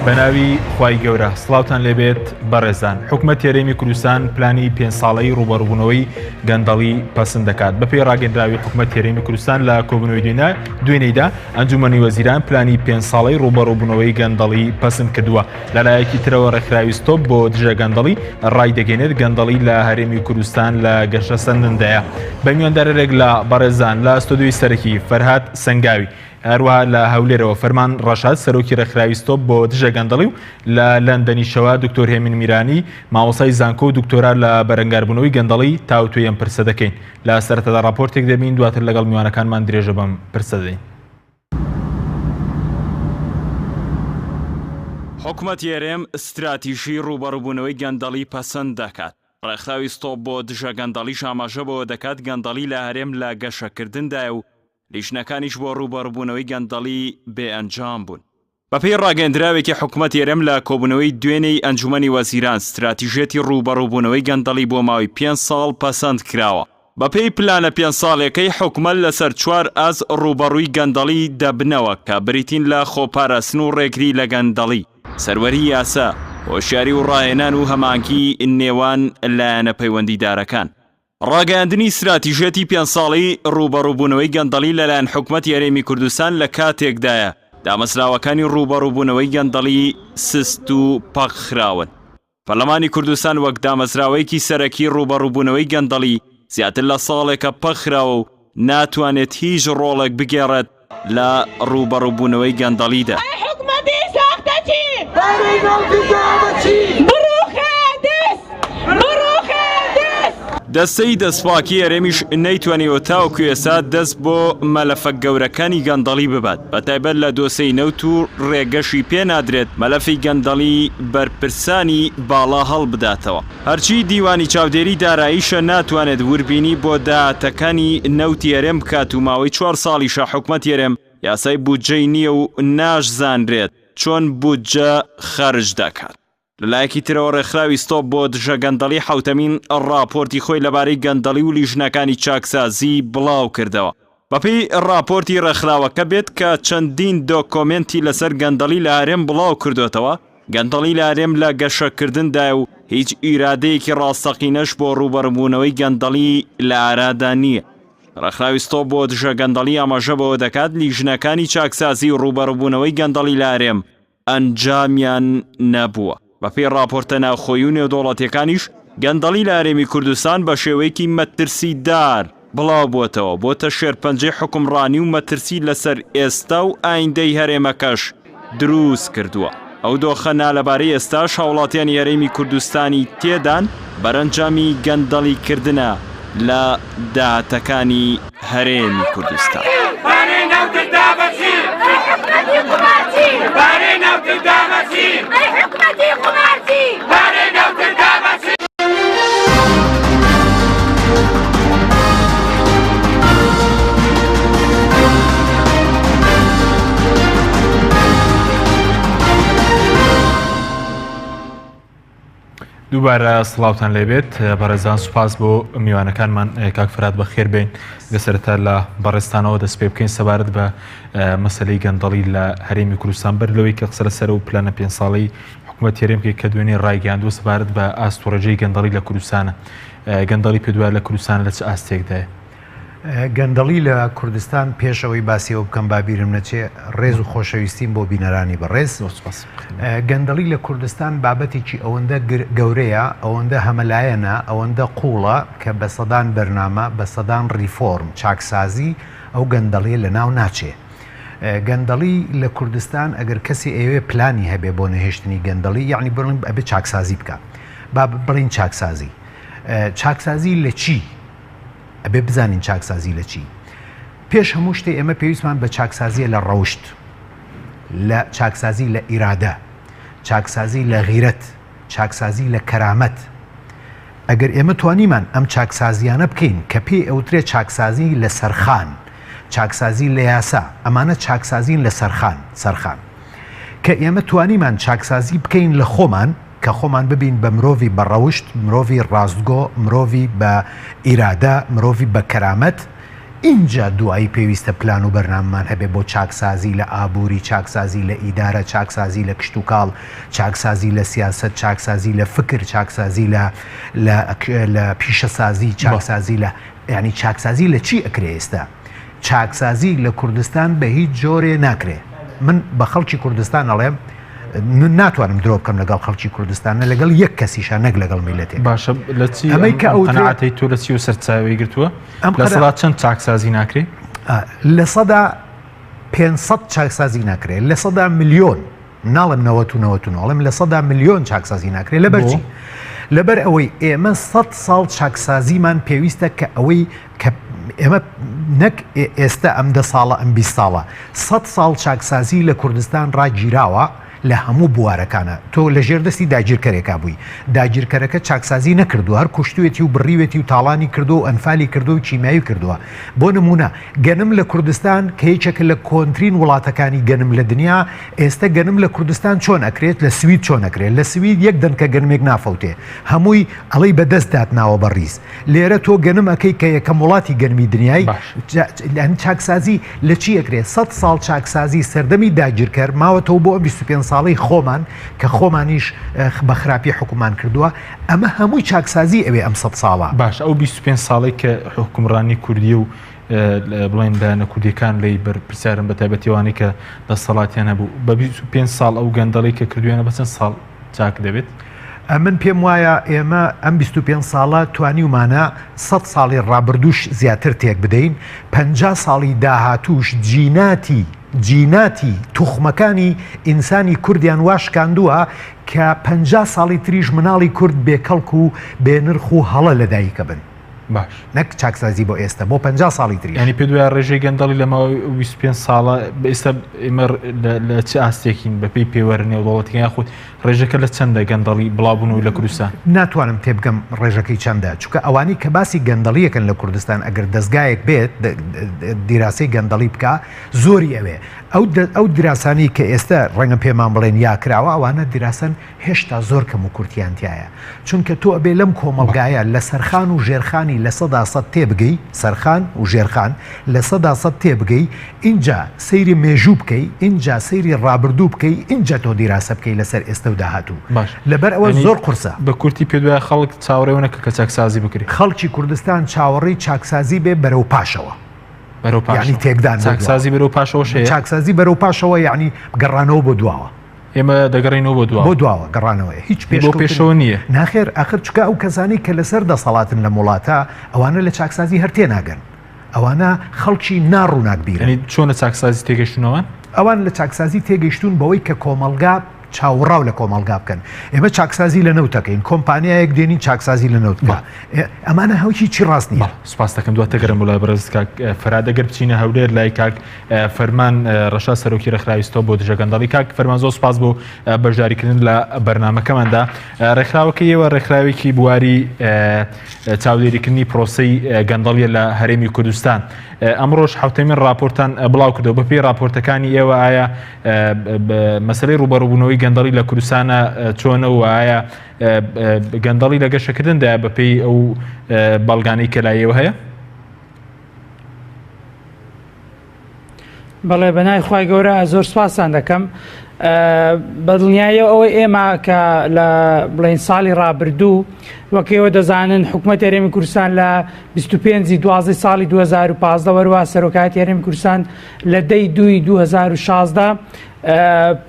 بەناوی خوای گەورە سڵاوتان لێبێت بەڕێزان حکومەت هەرێمی کوردستان پلانی پێنج ساڵەی ڕووبەڕووبوونەوەی گەندەڵی پەسند دەکات بەپێی ڕاگەندراوی حکومەت هەرێمی کوردستان لە کۆبوونەوەی دوێنە دوێنێدا ئەنجومەنی وەزیران پلانی پێنج ساڵەی ڕووبەڕووبوونەوەی گەندەڵی پەسند کردووە لەلایەکی ترەوە ڕێکخراوی ستۆپ بۆ دژە گەندەڵی ڕایدەگەێنێت گەندەڵی لە هەرێمی کوردستان لە گەشەسەندندایە بە میواندارێک لە بەڕێزان لە ستۆدیۆی سەرەکی فەرهاد سەنگاوی هەروەها لە هەولێرەوە فەرمان ڕەشاد سەرۆکی ڕێکخراوی ستۆپ بۆ دژە گەندەڵی و لە لەندەنیشەوە دکتۆر هێمن میرانی مامۆستای زانکۆ و دکتۆرا لە بەرەنگاربوونەوەی گەندەڵی تاوتوێی ئەم پرسە دەکەین. لە سەرەتادا ڕاپۆرتێک دەبین دواتر لەگەڵ میوانەکانمان درێژە بەم پرسە دەدەین. حکومەتی هەرێم ستراتیژی ڕووبەڕووبوونەوەی گەندەڵی پەسەند دەکات. ڕێکخراوی ستۆپ بۆ دژە گەندەڵیش ئاماژە بەوە دەکات گەندەڵی لە هەرێم لە گەشەکردندایە و لیژنەکانیش بۆ ڕووبەڕووبوونەوەی گەندەڵی بێ ئەنجام بوون. بەپێی ڕاگەیەندراوێکی حکومەتی هەرێم لە کۆبوونەوەی دوێنێی ئەنجومەنی وەزیران، ستراتیژیەتی ڕووبەڕووبوونەوەی گەندەڵی بۆ ماوەی پێنج ساڵ پەسەند کراوە. بەپێی پلانە پێنج ساڵیەکەی حکومەت لەسەر چوار ئاست ڕووبەڕووی گەندەڵی دەبنەوە کە بریتین لە خۆپاراستن و ڕێگری لە گەندەڵی، سەروەری یاسا، هۆشیاری و ڕاهێنان و هەماهەنگی نێوان لایەنە پەیوەندیدارەکان. ڕاگەیاندنی ستراتیژیەتی پێنج ساڵەی ڕووبەڕووبوونەوەی گەندەڵی لەلایەن حکومەتی هەرێمی کوردستان لە کاتێکدایە، دامەزراوەکانی ڕووبەڕووبوونەوەی گەندەڵی سست و پەکخراون. پەرلەمانی کوردستان وەک دامەزراوەیەکی سەرەکی ڕووبەڕووبوونەوەی گەندەڵی زیاتر لە ساڵێکە پەکخراوە و ناتوانێت هیچ ڕۆڵێک بگێڕێت لە ڕووبەڕووبوونەوەی گەندەڵیدا. ئەی حکومەتی ساختەچی بڕوخێ دەست بڕوخێ دەست. دەستەی دەستپاکی هەرێمیش نەیتوانیوە تاوەکو ئێستا دەست بۆ مەلەفە گەورەکانی گەندەڵی ببات، بەتایبەت لە دۆسێی نەوت و ڕێگەشی پێ نادرێت مەلەفی گەندەڵی بەرپرسانی باڵا هەڵبداتەوە. هەرچی دیوانی چاودێری داراییشە ناتوانێت وربینی بۆ داهاتەکانی نەوتی هەرێم بکات و ماوەی چوار ساڵیشە حکومەتی هەرێم یاسای بودجەی نییە و ناشزانرێت چۆن بودجە خەرج دەکات. لەلایەکی ترەوە ڕێکخراوی ستۆپ بۆ دژە گەندەڵی حەوتەمین ڕاپۆرتی خۆی لەبارەی گەندەڵی و لیژنەکانی چاکسازی بڵاوکردەوە. بەپێی ڕاپۆرتی ڕێکخراوەکە بێت کە چەندین دۆکۆمێنتی لەسەر گەندەڵی لە هەرێم بڵاو کردۆتەوە، گەندەڵی لە هەرێم لە گەشەکردندایە و هیچ ئیرادەیەکی ڕاستەقینەش بۆ ڕووبەڕووبوونەوەی گەندەڵی لە ئارادا نییە. ڕێکخراوی ستۆپ بۆ دژە گەندەڵی ئاماژە بەوە دەکات، لیژنەکانی چاکسازی و ڕووبەڕووبوونەوەی گەندەڵی لە هەرێم ئەنجامیان نەبووە. بەپێی ڕاپۆرتە ناوخۆیی و نێودەوڵەتییەکانیش، گەندەڵی لە هەرێمی کوردستان بە شێوەیەکی مەترسیدار بڵاوبووەتەوە، بۆتە شێرپەنجەی حوکمڕانی و مەترسی لەسەر ئێستا و ئایندەی هەرێمەکەش دروست کردووە. ئەو دۆخە نالەبارەی ئێستاش هاوڵاتیانی هەرێمی کوردستانی تێدان، بەرەنجامی گەندەڵیکردنە لە داهاتەکانی هەرێمی کوردستان. دووبارە سڵاوتان لێبێت بەڕێزان سوپاس بۆ میوانەکانمان کاک فرات بەخێر بێن لە سەرەتا لە بەڕێستانەوە دەست پێ بکەین سەبارەت بە مەسلەی گەندەڵی لە هەرێمی کوردستان بەر لەوەی کە قسە لەسەر و پلانە پێ ساڵی حکوومەت هەرێم بکەیت کە دوێنێ ڕایگەیاندووە سەبارەت بە ئاست و ڕێژەی گەندەڵی لە کوردستانە گەندەڵی پێ دوای لە کوردستان لە چ ئاستێکدایە؟ گەندەڵی لە کوردستان پێش ئەوەی باسی ئەوە بکەم با بیرم نەچێ ڕێز و خۆشەویستیم بۆ بینەرانی بەڕێز. زۆر سوپاس. گەندەڵی لە کوردستان بابەتێکی ئەوەندە گەورەیە، ئەوەندە هەمەلایەنە، ئەوەندە قووڵە کە بە سەدان بەرنامە، بە سەدان ڕیفۆرم، چاکسازی، ئەو گەندەڵیە لەناو ناچێ. گەندەڵی لە کوردستان ئەگەر کەسێ ئەیەوێ پلانی هەبێ بۆ نەهێشتنی گەندەڵی یەعنی بڵێن ئەبێ چاکسازی بکا. با بڵێین چاکسازی. چاکسازی لە چی؟ ئەبێ بزانین چاکسازی لە چی؟ پێش هەموو شتێ ئێمە پێویستمان بە چاکسازیە لە ڕەوشت، لە چاکسازی لە ئیرادە، چاکسازی لە غیرەت، چاکسازی لە کەرامەت. ئەگەر ئێمە توانیمان ئەم چاکسازیانە بکەین کە پێی ئەوترێ چاکسازی لە سەرخان، چاکسازی لە یاسا، ئەمانە چاکسازین لە سەرخان، سەرخان. کە ئێمە توانیمان چاکسازی بکەین لە خۆمان، کە خۆمان ببین بە مرۆڤی بە ڕەوشت، مرۆڤی ڕاستگۆ، مرۆڤی بە ئیرادە، مرۆڤی بە کەرامەت، ئینجا دوایی پێویستە پلان و بەرنامەمان هەبێ بۆ چاکسازی لە ئابووری، چاکسازی لە ئیدارە، چاکسازی لە کشتوکاڵ، چاکسازی لە سیاسەت، چاکسازی لە فکر، چاکسازی لە لە لە پیشەسازی، چاکسازی لە یانی چاکسازی لە چی ئەکرێ ئێستا؟ چاکسازی لە کوردستان بە هیچ جۆرێ ناکرێ. من بە خەڵکی کوردستان ئەڵێم من ناتوانم درۆ بکەم لەگەڵ خەڵکی کوردستان نە لەگەڵ یەک کەسیشا نەک لەگەڵ میلەتێک. باشە لە چی ئەمەی کە ئەو قەناعەتەی تۆ لە چی و سەرچاوەی گرتووە؟ ئەم لە سەدا چەند چاکسازی ناکرێ؟ لە سەدا 500 چاکسازی ناکرێ لە سەدا ملیۆن ناڵێم 99 ئەڵێم لە سەدا ملیۆن چاکسازی ناکرێ لەبەر چی؟ لەبەر ئەوەی ئێمە 100 ساڵ چاکسازیمان پێویستە کە ئەوەی کە ئێمە نەک ئێستا ئەم دە ساڵە ئەم 20 ساڵە 100 ساڵ چاکسازی لە کوردستان ڕاگیراوە لە هەموو بوارەکانا تۆ لە ژێر دەستی داگیرکەرێکا بووی داگیرکەرەکە چاکسازی نەکردووە هەر کوشتوێتی و بڕیوێتی و تاڵانی کردووە و ئەنفالی کردووە و کیمیایی کردووە بۆ نموونە گەنم لە کوردستان کە یەکێکە لە کۆنترین وڵاتەکانی گەنم لە دنیا ئێستە گەنم لە کوردستان چۆن ئەکرێت لە سوید چۆن ئەکرێت لە سوید یەک دەنکە گەنمێک نافەوتێ هەمووی ئەڵێی بە دەست داتناوە بە ڕیز لێرە تۆ گەنم ئەکەی کە یەکەم وڵاتی گەنمی دنیای باش چاکسازی لە چی ئەکرێ سەد ساڵ چاکسازی سەردەمی داگیرکەر ماوەتەوە بۆ ئەم 25 ساڵەی خۆمان کە خۆمانیش بە خراپی حکومان کردووە ئەمە هەمووی چاکسازی ئەوێ ئەم سەد ساڵە. باش ئەو 25 ساڵەی کە حوکمڕانی کوردیە و بڵێن لایەنە کوردیەکان لێی بەرپرسیارن بە تایبەتی ئەوانەی کە دەسەڵاتیان هەبوو بە 25 ساڵ ئەو گەندەڵی کە کردویانە بە چەند ساڵ چاک دەبێت؟ ئەمن پێم وایە ئێمە ئەم 25 ساڵە توانیومانە سەد ساڵی ڕابردووش زیاتر تێک بدەین، 50 ساڵی داهاتووش جیناتی جیناتی توخمەکانی ئینسانی کوردیان وا شکاندووە کە 50 ساڵی تریش مناڵی کورد بێ کەڵک و بێ نرخ و هەڵە لەدایکەبن. باش. نەک چاکسازی بۆ ئێستا بۆ 50 ساڵی تریش. یانی پێت وایە ڕێژەی گەندەڵی لە ماوەی ئەو 25 ساڵە ئێستا ئێمە لە چ ئاستێکین بەپێی پێوەرە نێودەوڵەتیەکان یاخود ڕێژەکە لە چەندە گەندەڵی بڵاوبوونەوەی لە کوردستان؟ ناتوانم تێبگەم ڕێژەکەی چەندە چونکە ئەوانەی کە باسی گەندەڵیەکەن لە کوردستان ئەگەر دەزگایەک بێت دیراسەی گەندەڵی بکا زۆری ئەوێ ئەو ئەو دیراسانەی کە ئێستا ڕەنگە پێمان بڵێن یا کراوە ئەوانە دیراسەن هێشتا زۆر کەم و کورتیان تیایە چونکە تۆ ئەبێ لەم کۆمەڵگایە لە سەرخان و ژێرخانی 100% تێبگەی سەرخان و ژێرخان 100% تێبگەی ئینجا سەیری مێژوو بکەی ئینجا سەیری ڕابردوو بکەی ئینجا تۆ دیراسە بکەی لەسەر ئێستە و داهاتوو باش لەبەر ئەوە یانی زۆر قورسە. بە کورتی پێت وایە خەڵک چاوەڕێ نەکە کە چاکسازی بکرێ؟ خەڵکی کوردستان چاوەڕێی چاکسازی بێ بەرەو پاشەوە. بەرەو پاشەوە. یانی تێکدان بۆ دواوە. چاکسازی بەرەو پاشەوەش هەیە؟ چاکسازی بەرەو پاشەوە یانی گەڕانەوە بۆ دواوە. ئێمە دەگەڕێینەوە بۆ دواوە. بۆ دواوە گەڕانەوەیە هیچ بۆ پێشکەوتن پێشەوە نییە. ناخێر ئاخر چونکە ئەو کەسانەی کە لەسەر دەسەڵاتن لەم وڵاتە ئەوانە لە چاکسازی هەر تێناگەن. ئەوانە خەڵکی نا ڕووناکبیرن. یانی چۆن لە چاکسازی تێگەشتوون ئەوان؟ ئەوان لە چاکسازی تێگەیشتوون بەوەی کە کۆمەڵگا چاووڕاو لە کۆمەڵگا بکەن. ئێمە چاکسازی لە نەوت ئەکەین، کۆمپانیایەک دێنین چاکسازی لە نەوت بکا. ئەمانە هەو هیچی ڕاست نییە. بەڵێ سوپاست دەکەم. دواتر گەرم بۆ لای بەڕێزت کاک فەرهاد. ئەگەر بچینە هەولێر لای کاک فەرمان ڕەشاد سەرۆکی ڕێکخراوی ستۆپ بۆ دژە گەندەڵی. کاک فەرمان زۆر سوپاس بۆ بەشداریکردن لە بەرنامەکەماندا. ڕێکخراوەکەی ئێوە ڕێکخراوێکی بواری چاودێریکردنی پرۆسەی گەندەڵیە لە هەرێمی کوردستان. ئەمڕۆش حوتەمین راپۆرتان بڵاو کردەوە بەپێی راپۆرتەکانی ئێوە ئایا مەسلەی ڕوبەڕوبوونەوەی گەندەڵی لە کوردستانە چۆنە و ئایا گەندەڵی لە گەشەکردندا بەپێی ئەو بەڵگانەی کە لای ئێوە هەیە؟ بەڵێ بەنای خوای گەورە زۆر سپاستان دەکەم بەدڵنیاییەوە ئەوەی ئێمە کە لە بڵین ساڵی ڕابردوو وەک ئێوە دەزانن حکوومەت هەرێمی کوردستان لە 25 دوازدە ساڵی 2015 وەروە سەرۆکایەتی هەرێمی کوردستان لە دەی دووی 2016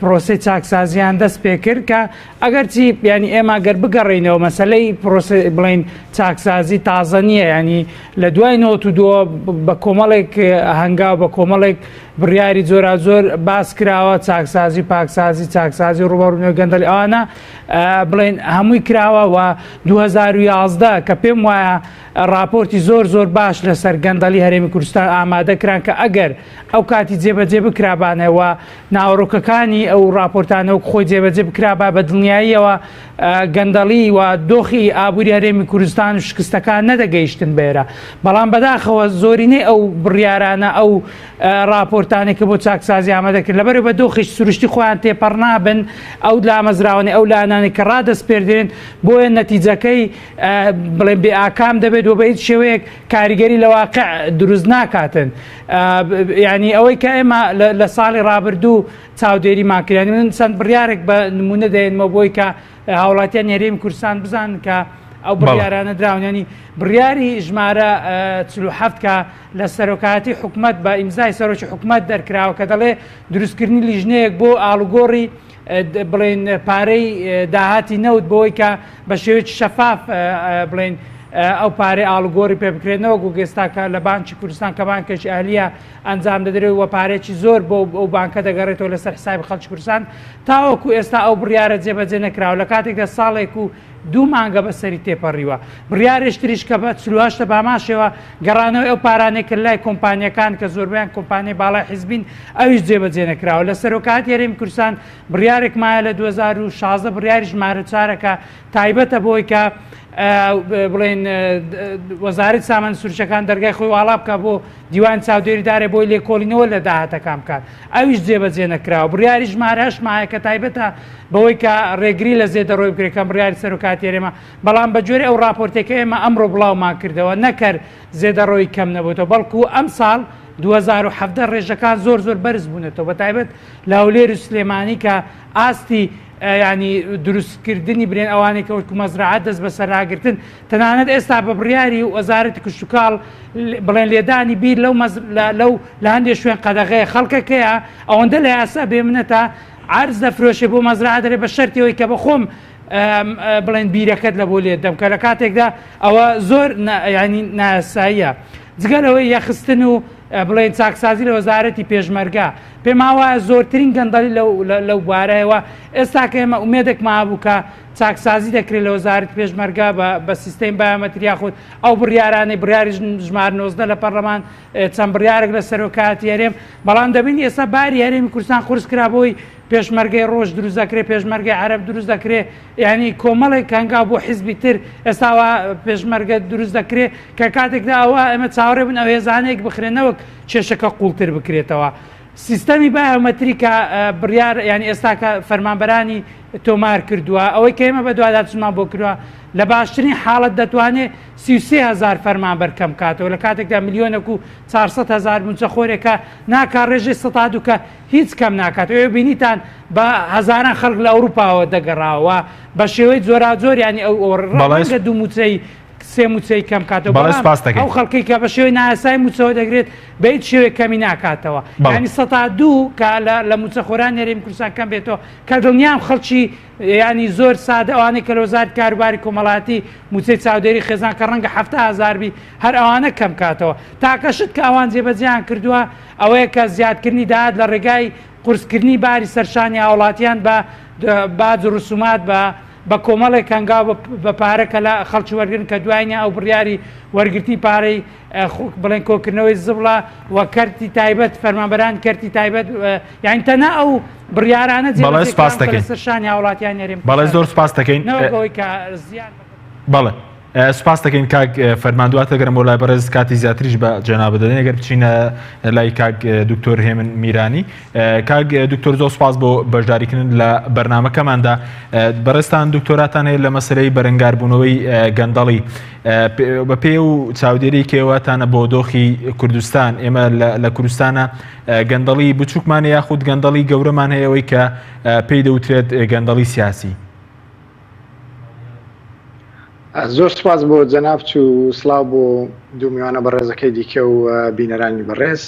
پرۆسەی چاکسازیان دەست پێکرد کە ئەگەرچی ینی ئێمە گەر بگەڕێینەوە مەسلەی پرۆسە بڵین چاکسازی تازە نییە ینی لە دوای 92 بە کۆمەڵێک هەنگاو بە کۆمەڵێک بڕیاری جۆراجۆر باس کراوە چاکسازی پاکسازی چاکسازی ڕوبەڕوونەوە گەندەڵی ئەوانە بڵێن هەمووی کراوە و 2011 کە پێم وایە راپۆرتی زۆر زۆر باش لەسەر گەندەڵی هەرێمی کوردستان ئامادە کران کە ئەگەر ئەو کاتی جێبەجێ بکرابانەوە ناوەڕۆکەکانی ئەو ڕاپۆرتانە وەک خۆی جێبەجێ بکرابا بە دڵنیاییەوە گەندەڵی و دۆخی ئابووری هەرێمی کوردستان و شکستەکان نەدەگەیشتن بێرە بەڵام بەداخەوە زۆرینەی ئەو بڕیارانە ئەو راپۆرتانێک کە بۆ چاکسازی ئامادە کرد لەبەر بە دۆخی سروشتی خۆیان تێپەڕ نابن ئەو دامەزراوانەی ئەو لایەنانەی کە ڕادەسپێردرێن بۆیە نەتیجەکەی بڵێن بێ ئاکام دەبێت. دەدرێت و بە هیچ شێوەیەک کاریگەری لە واقع دروست ناکاتن. یعنی ئەوەی کە ئێمە لە ساڵی ڕابردوو چاودێریمان کرد، یعنی من چەند بڕیارێک بە نمونە دەێنمەوە بۆی کە هاوڵاتیان هەرێمی کوردستان بزانن کە ئەو بڕیارانە دراون. ینی بڕیاری ژمارە 47 کە لە سەرۆکایەتی حکومەت بە ئیمزای سەرۆکی حکومەت دەرکراوە کە دەڵێ دروستکردنی لیژنەیەک بۆ ئاڵوگۆڕی بڵێن پارەی داهاتی نەوت بۆی کە بە شێوەیەکی شەفاف بڵێن ئەو پارەی ئاڵوگۆڕی پێ بکرێتەوە گوگێستاکە لە بانکی کوردستان کە بانکێکی ئەهلیە ئەنجام دەدرێت و پارێکی زۆر بۆ ئەو بانکە دەگەڕێتەوە لەسەر حسابی خەڵکی کوردستان تاوەکو ئێستا ئەو بڕیارە جێبەجێ نەکراوە لە کاتێکدا ساڵێک و دوو مانگە بەسەری تێپەڕیوە. بڕیارێش تریش کە بە 48 بە هەمان شێوە گەڕانەوەی ئەو پارانەی کە لای کۆمپانیەکان کە زۆربەیان کۆمپانیای باڵای حیزبین ئەویش جێبەجێ نەکراوە. لە سەرۆکایەتی هەرێمی کوردستان بڕیارێک مایە لە 2016 بڕیاری ژمارە چارە کە تایبەتە بۆی کە بڵێن وەزارەتی سامانە سروشتیەکان دەرگای خۆی واڵا بکە بۆ دیوانی چاودێری دارێ بۆی لێکۆڵینەوە لە داهاتەکان بکات ئەویش جێبەجێ نەکراوە. بڕیاری ژمارە هەشت مایە کە تایبەتە بەوەی کە ڕێگری لە زێدەڕۆی بکرێت کە بڕیاری سەرۆکایەتی هەرێمە، بەڵام بە گوێرەی ئەو ڕاپۆرتەی کە ئێمە ئەمڕۆ بڵاومان کردەوە نەکەر زێدەڕۆیی کەم نەبووتەوە بەڵکو ئەمساڵ 2017 ڕێژەکان زۆر زۆر بەرز بوونەتەوە بە تایبەت لە هەولێر و سلێمانی کە ئاستی ینی دروستکردنی برێن ئەوانەی کە وەکو مەزرەعە دەست بەسەراگرتن تەنانەت ئێستا بە بڕیاری وەزارەتی کشتوکاڵ بڵێن لێدانی بیر لەو لەو لە هەندێک شوێن قەدەغەیە خەڵکەکەیە ئەوەندە لە یاسا بێمنەتە عەرز دەفرۆشێ بۆ مەزرەعە دەرێ بە شەرتی ئەوەی کە بەخۆم بڵێن بیرەکەت لە بۆ لێت دەم کە لە کاتێکدا ئەوە زۆر ینی نایاساییە جگە لەوەی یەخستن و بڵێن چاکسازی لە وەزارەتی پێشمەرگە پێمان وایە زۆرترین گەندەڵی لەو بوارەیەوە ئێستا کە ئێمە ئومێدێک مابوو کە چاکسازی دەکرێت لە وەزارەتی پێشمەرگە بە سیستەمی بایۆمەتری یاخود ئەو بڕیارانەی بڕیاری ژمارە 19 لە پەرلەمان چەند بڕیارێک لە سەرۆکایەتی هەرێم بەڵام دەبینی ئێستا باری هەرێمی کوردستان قورس کرا بۆی پێشمەرگەی ڕۆژ دروست دەکرێت پێشمەرگەی عەرەب دروست دەکرێت یعنی کۆمەڵێک هەنگاو بۆ حیزبی تر ئێستاوا پێشمەرگە دروست دەکرێت کە کاتێکدا ئەوە ئێمە چاوەڕێ بن ئەو هێزانەیەک بخرێنەوە کێشەکە قوڵتر بکرێتەوە سیستەمی بایۆمەتری کە بڕیار یانی ئێستا کە فەرمانبەرانی تۆمار کردووە ئەوەی کە ئێمە بەدواداچوونمان بۆ کردووە لە باشترین حاڵەت دەتوانێت 33 هزار فەرمانبەر کەم کاتەوە لە کاتێکدا ملیۆنێک و 400 هزار مووچەخۆرێکە ناکا ڕێژەی سەتا دوو کە هیچ کەم ناکات ئێوە بینیتان بە هەزاران خەڵک لە ئەوروپاوە دەگەڕاوە بە شێوەی جۆراوجۆر ینی ئەو ڕەنگە دوو مووچەی سێ مووچەی کەم کاتەوە بەڵێ بەڵام سپاس دەکەین. ئەو خەڵکەی کە بە شێوەی نایاسایی مووچەوە دەگرێت بە هیچ شێوەیەک کەمی ناکاتەوە بەڵێ. یانی سەتا دوو کە لە لە مووچەخۆرانی هەرێمی کوردستان کەم بێتەوە کە دڵنیام خەڵکی یانی زۆر سادە ئەوانەی کە لە وەزارەتی کاروباری کۆمەڵایەتی مووچەی چاودێری خێزان کە ڕەنگە 70 هەزار بی هەر ئەوانە کەم کاتەوە تاکە شت کە ئەوان جێبەجێیان کردووە ئەوەیە کە زیادکردنی داهات لە ڕێگای قورسکردنی باری سەرشانی هاوڵاتیان بە باج و ڕسومات بە بە کۆمەڵێک هەنگاو بە پارە کە لە خەڵکی وەرگرن کە دواینیان ئەو بڕیاری وەرگرتنی پارەی بڵێن کۆکردنەوەی زبڵە و کەرتی تایبەت فەرمانبەران کەرتی تایبەت یانی تەنها ئەو بڕیارانە بەڵێ جێبەجێ سپاس کران کە دەکەین. لەسەر شانی هاوڵاتیانی هەرێمی بەڵێ کوردستان زۆر سپاس دەکەین. نەوەک ئەوەی کە زیان بە بەڵێ سوپاس دەکەین کاک فەرمان دواتر گەرم بۆ لای بەڕێز کاتی زیاتریش بە جەنابت دەدەین ئەگەر بچینە لای کاک دکتۆر هێمن میرانی کاک دکتۆر زۆر سوپاس بۆ بەشداریکردن لە بەرنامەکەماندا بەڕێزتان دکتۆراتان هەیە لە مەسەلەی بەرەنگاربوونەوەی گەندەڵی بە پێ و چاودێری کێوەتانە بۆ دۆخی کوردستان ئێمە لە کوردستانە گەندەڵی بچووکمان یاخود گەندەڵی گەورەمان هەیە ئەوەی کە پێی دەوترێت گەندەڵی سیاسی زۆر سوپاس بۆ جەنابت و سڵاو بۆ دوو میوانە بەڕێزەکەی دیکە و بینەرانی بەڕێز.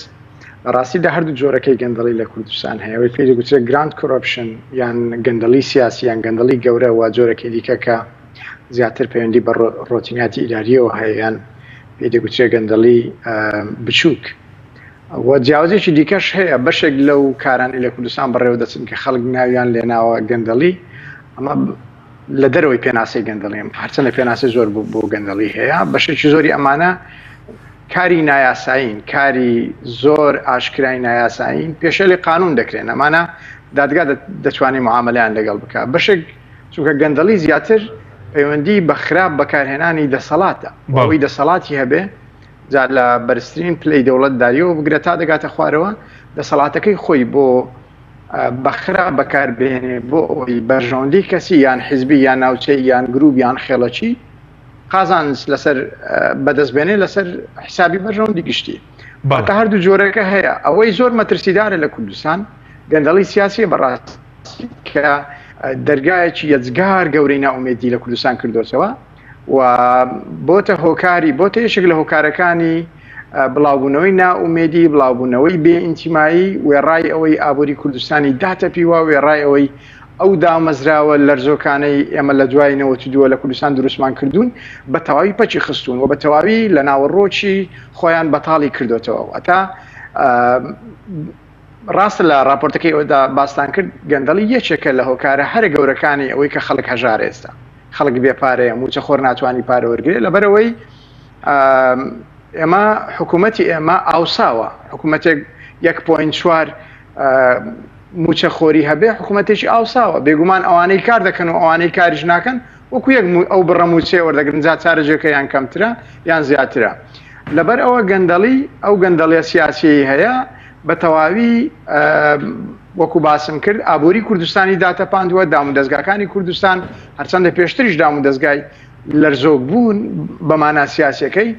لە ڕاستیدا هەردوو جۆرەکەی گەندەڵی لە کوردستان هەیە، ئەوەی پێی دەگوترێت grand corruption یان گەندەڵی سیاسی یان گەندەڵی گەورە و جۆرەکەی دیکە کە زیاتر پەیوەندی بە ڕۆتیناتی ئیدارییەوە هەیە یان پێی دەگوترێت گەندەڵی بچووک. و جیاوازیەکی دیکەش هەیە، بەشێک لەو کارانەی لە کوردستان بەڕێوە دەچن کە خەڵک ناویان لێناوە گەندەڵی، ئەمە لە دەرەوەی پێناسەی گەندەڵیم، هەرچەندە پێناسەی زۆر بۆ گەندەڵی هەیە، بەشێکی زۆری ئەمانە کاری نایاسایین، کاری زۆر ئاشکرای نایاسایین، پێشێلی قانون دەکرێن، ئەمانە دادگا دەتوانێت معامەلەیان لەگەڵ بکات. بەشێک چونکە گەندەڵی زیاتر پەیوەندی بە خراپ بەکارهێنانی دەسەڵاتە، ئەوەی دەسەڵاتی هەبێ جا لە بەرزترین پلەی دەوڵەتداریەوە بگرە تا دەگاتە خوارەوە، دەسەڵاتەکەی خۆی بۆ بە خراپ بەکار بهێنێ بۆ ئەوەی بەرژەوەندی کەسی یان حیزبی یان ناوچەیی یان گروپ یان خێڵەکی. قازانج لەسەر بەدەست بێنێ لەسەر حیسابی بەرژەوەندی گشتی. واتە هەردوو جۆرەکە هەیە. ئەوەی زۆر مەترسیدارە لە کوردستان گەندەڵی سیاسیە بەڕاستی کە دەرگایەکی یەجگار گەورەی نائومێدی لە کوردستان کردۆتەوە و بۆتە هۆکاری بۆتە یەکێک لە هۆکارەکانی بڵاوبوونەوەی نائومێدی، بڵاوبوونەوەی بێ ئینتیمایی، وێڕای ئەوەی ئابووری کوردستانی داتەپیوە، وێڕای ئەوەی ئەو دامەزراوە لەرزۆکانەی ئێمە لە دوای 92 لە کوردستان دروستمان کردوون بە تەواوی پەکی خستوون و بە تەواوی لە ناوەڕۆکی خۆیان بەتاڵی کردوتەوە. واتە ڕاستە لە ڕاپۆرتەکەی ئەودا باستان کرد گەندەڵی یەکێکە لە هۆکارە هەرە گەورەکانی ئەوەی کە خەڵک هەژارە ئێستا خەڵک بێ پارەیە موچەخۆر ناتوانانی پارە وەرگێ لەبەرەوەی ئێمە حکوومەتی ئێمە ئاوساوە حکوومەتێک 1.4 موچە خۆری هەبێ حکوومەتێکی ئاوساوە بێگومان ئەوانەی کار دەکەن و ئەوانەی کاریش ناکەن وەکو یەک ئەو بڕە موچەیە وەردەگرن جا چارەجێکە یان کەمترە یان زیاترە لەبەر ئەوە گەندەڵی ئەو گەندەڵیە سیاسیەی هەیە بە تەواوی وەکو باسم کرد ئابووری کوردستانی داتەپاندووە دامودەزگاکانی کوردستان هەرچەندە پێشتریش دامودەزگای لەرزۆک بوون بە مانا سیاسیەکەی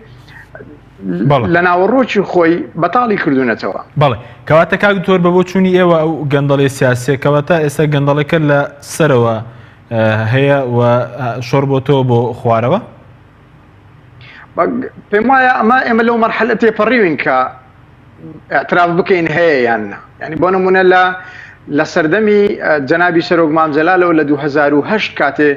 لە ناوەڕۆکی خۆی بەتاڵی کردوونەتەوە. بەڵێ کەواتە کاک دکتۆر بە بۆچوونی ئێوە ئەو گەندەڵی سیاسیە کەواتە ئێستا گەندەڵەکە لە سەرەوە هەیە و شۆڕ بۆتەوە بۆ خوارەوە؟ پێم وایە ئەمە ئێمە لەو مەرحەلە تێپەڕیوین کە اعتراف بکەین هەیە یان نا یعنی بۆ نمونە لە لە سەردەمی جەنابی سەرۆک مام جەلالەوە لە 2008 کاتێ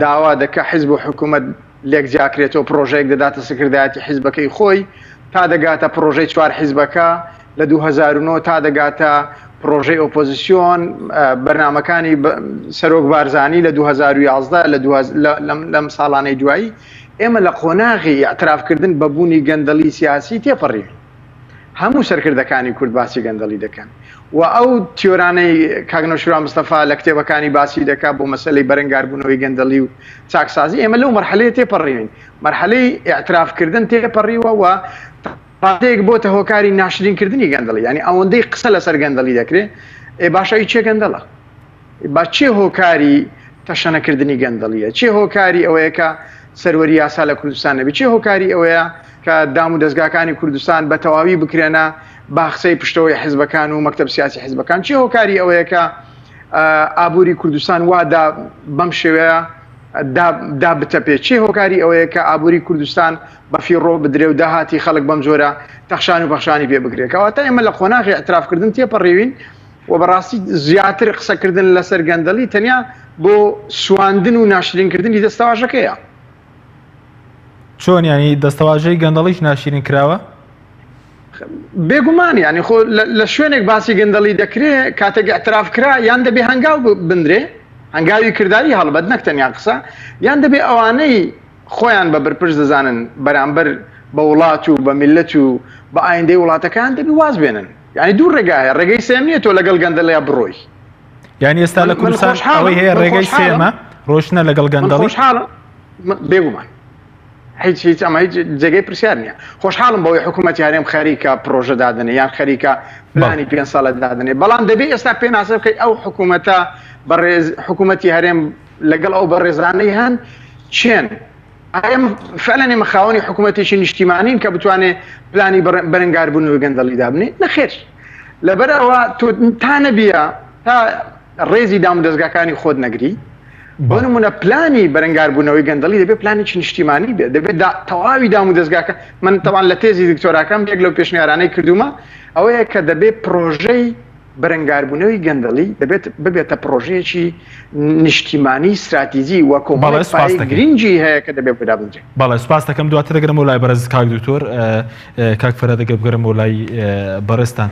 داوا دەکە حیزب و حکوومەت لێک جیاکرێتەوە پرۆژەیەک دەداتە سکردایەتی حیزبەکەی خۆی تا دەگاتە پرۆژەی چوار حیزبەکە لە 2009 تا دەگاتە پرۆژەی ئۆپۆزیسیۆن بەرنمەکانی سەرۆک بارزانی لە 2011 لە لەم ساڵانەی دوایی ئێمە لە قۆناغی ئیعترافکردن بە بوونی گەندەڵی سیاسی تێپەڕیوین. هەموو سەرکردەکانی کورد باسی گەندەڵی دەکەن و ئەو تیۆرانەی کاک نەوشیروان مستەفا لە کتێبەکانی باسی دەکات بۆ مەسەلەی بەرەنگاربوونەوەی گەندەڵی و چاکسازی، ئێمە لەو مەرحەلەیە تێپەڕیوین. مەرحەلەی ئیعترافکردن تێپەڕیوە و ڕادەیەک بۆتە هۆکاری ناشرینکردنی گەندەڵی. یانی ئەوەندەی قسە لەسەر گەندەڵی دەکرێ، ئێ باشە ئەی کێ گەندەڵە؟ با چێ هۆکاری تەشەنەکردنی گەندەڵیە؟ چێ هۆکاری ئەوەیە کە سەروەری یاسا لە کوردستان نەبێ؟ چێ هۆکاری ئەوەیە کە دام و دەزگاکانی کوردستان بە تەواوی بکرێنە باخچەی پشتەوەی حزبەکان و مەکتەب سیاسی حزبەکان؟ چێ هۆکاری ئەوەیە کە ئابووری کوردستان وا دا بەم شێوەیە دا دا بتەپێ؟ چێ هۆکاری ئەوەیە کە ئابووری کوردستان بە فیڕۆ بدرێ و داهاتی خەڵک بەم جۆرە تەخشان و پەخشانی پێ بکرێ؟ کەواتە ئێمە لە قۆناغی ئیعترافکردن تێپەڕیوین و بەڕاستی زیاتر قسەکردن لەسەر گەندەڵی تەنیا بۆ سواندن و ناشرینکردنی دەستەواژەکەیە. چۆن یانی دەستەواژەی گەندەڵیش ناشیرین کراوە؟ بێگومان یانی خۆ لە شوێنێک باسی گەندەڵی دەکرێ کاتێک ئیعتراف کرا یان دەبێ هەنگاو بنرێ هەنگاوی کرداری هەڵبەت نەک تەنیا قسە یان دەبێ ئەوانەی خۆیان بە بەرپرس دەزانن بەرامبەر بە وڵات و بە میللەت و بە ئایندەی وڵاتەکەیان دەبێ واز بێنن. یانی دوو ڕێگا هەیە ڕێگەی سێم نییە تۆ لەگەڵ گەندەڵیا بڕۆی. یانی ئێستا لە کوردستان ئەوەی هەیە ڕێگەی سێمە ڕۆشتنە لەگەڵ گەندەڵی خۆشحاڵم بێگومان هیچ هیچ ئەمە هیچ جێگەی پرسیار نییە خۆشحاڵم بەوەی حکوومەتی هەرێم خەریکە پرۆژە دادنێ یان خەریکە پلانی پێ ساڵە دادنێ بەڵام دەبێ ئێستا پێناسە بکەیت ئەو حکوومەتە بەڕێز حکوومەتی هەرێم لەگەڵ ئەو بەڕێزانەی هەن چێن ئایا فعلا ئێمە خاوەنی حکوومەتێکی نیشتیمانین کە بتوانێت پلانی بەرەنگاربوونەوەی گەندەڵی دابنێ؟ نەخێر. لەبەر ئەوە تۆ تا نەبیە تا ڕێزی دامودەزگاکانی خۆت نەگری بۆ نمونە پلانی بەرەنگاربوونەوەی گەندەڵی دەبێت پلانێکی نیشتیمانی بێت دەبێت تەواوی دامودەزگاکە من تەوان لە تێزی دکتۆراکەم یەک لەو پێشنیارانەی کردوومە ئەوەیە کە دەبێت پرۆژەی بەرەنگاربوونەوەی گەندەڵی دەبێت ببێتە پڕۆژەیەکی نیشتیمانی ستراتیجی و کۆمەڵێک پایەی گرنگی هەیە کە دەبێت بۆ دابنرێت. بەڵێ سوپاس دەکەم دواتر دەگەرمەوە لای بەڕێز کاک دکتۆر کاک فەرهاد ئەگەر بگەرمەوە لای بەڕێزتان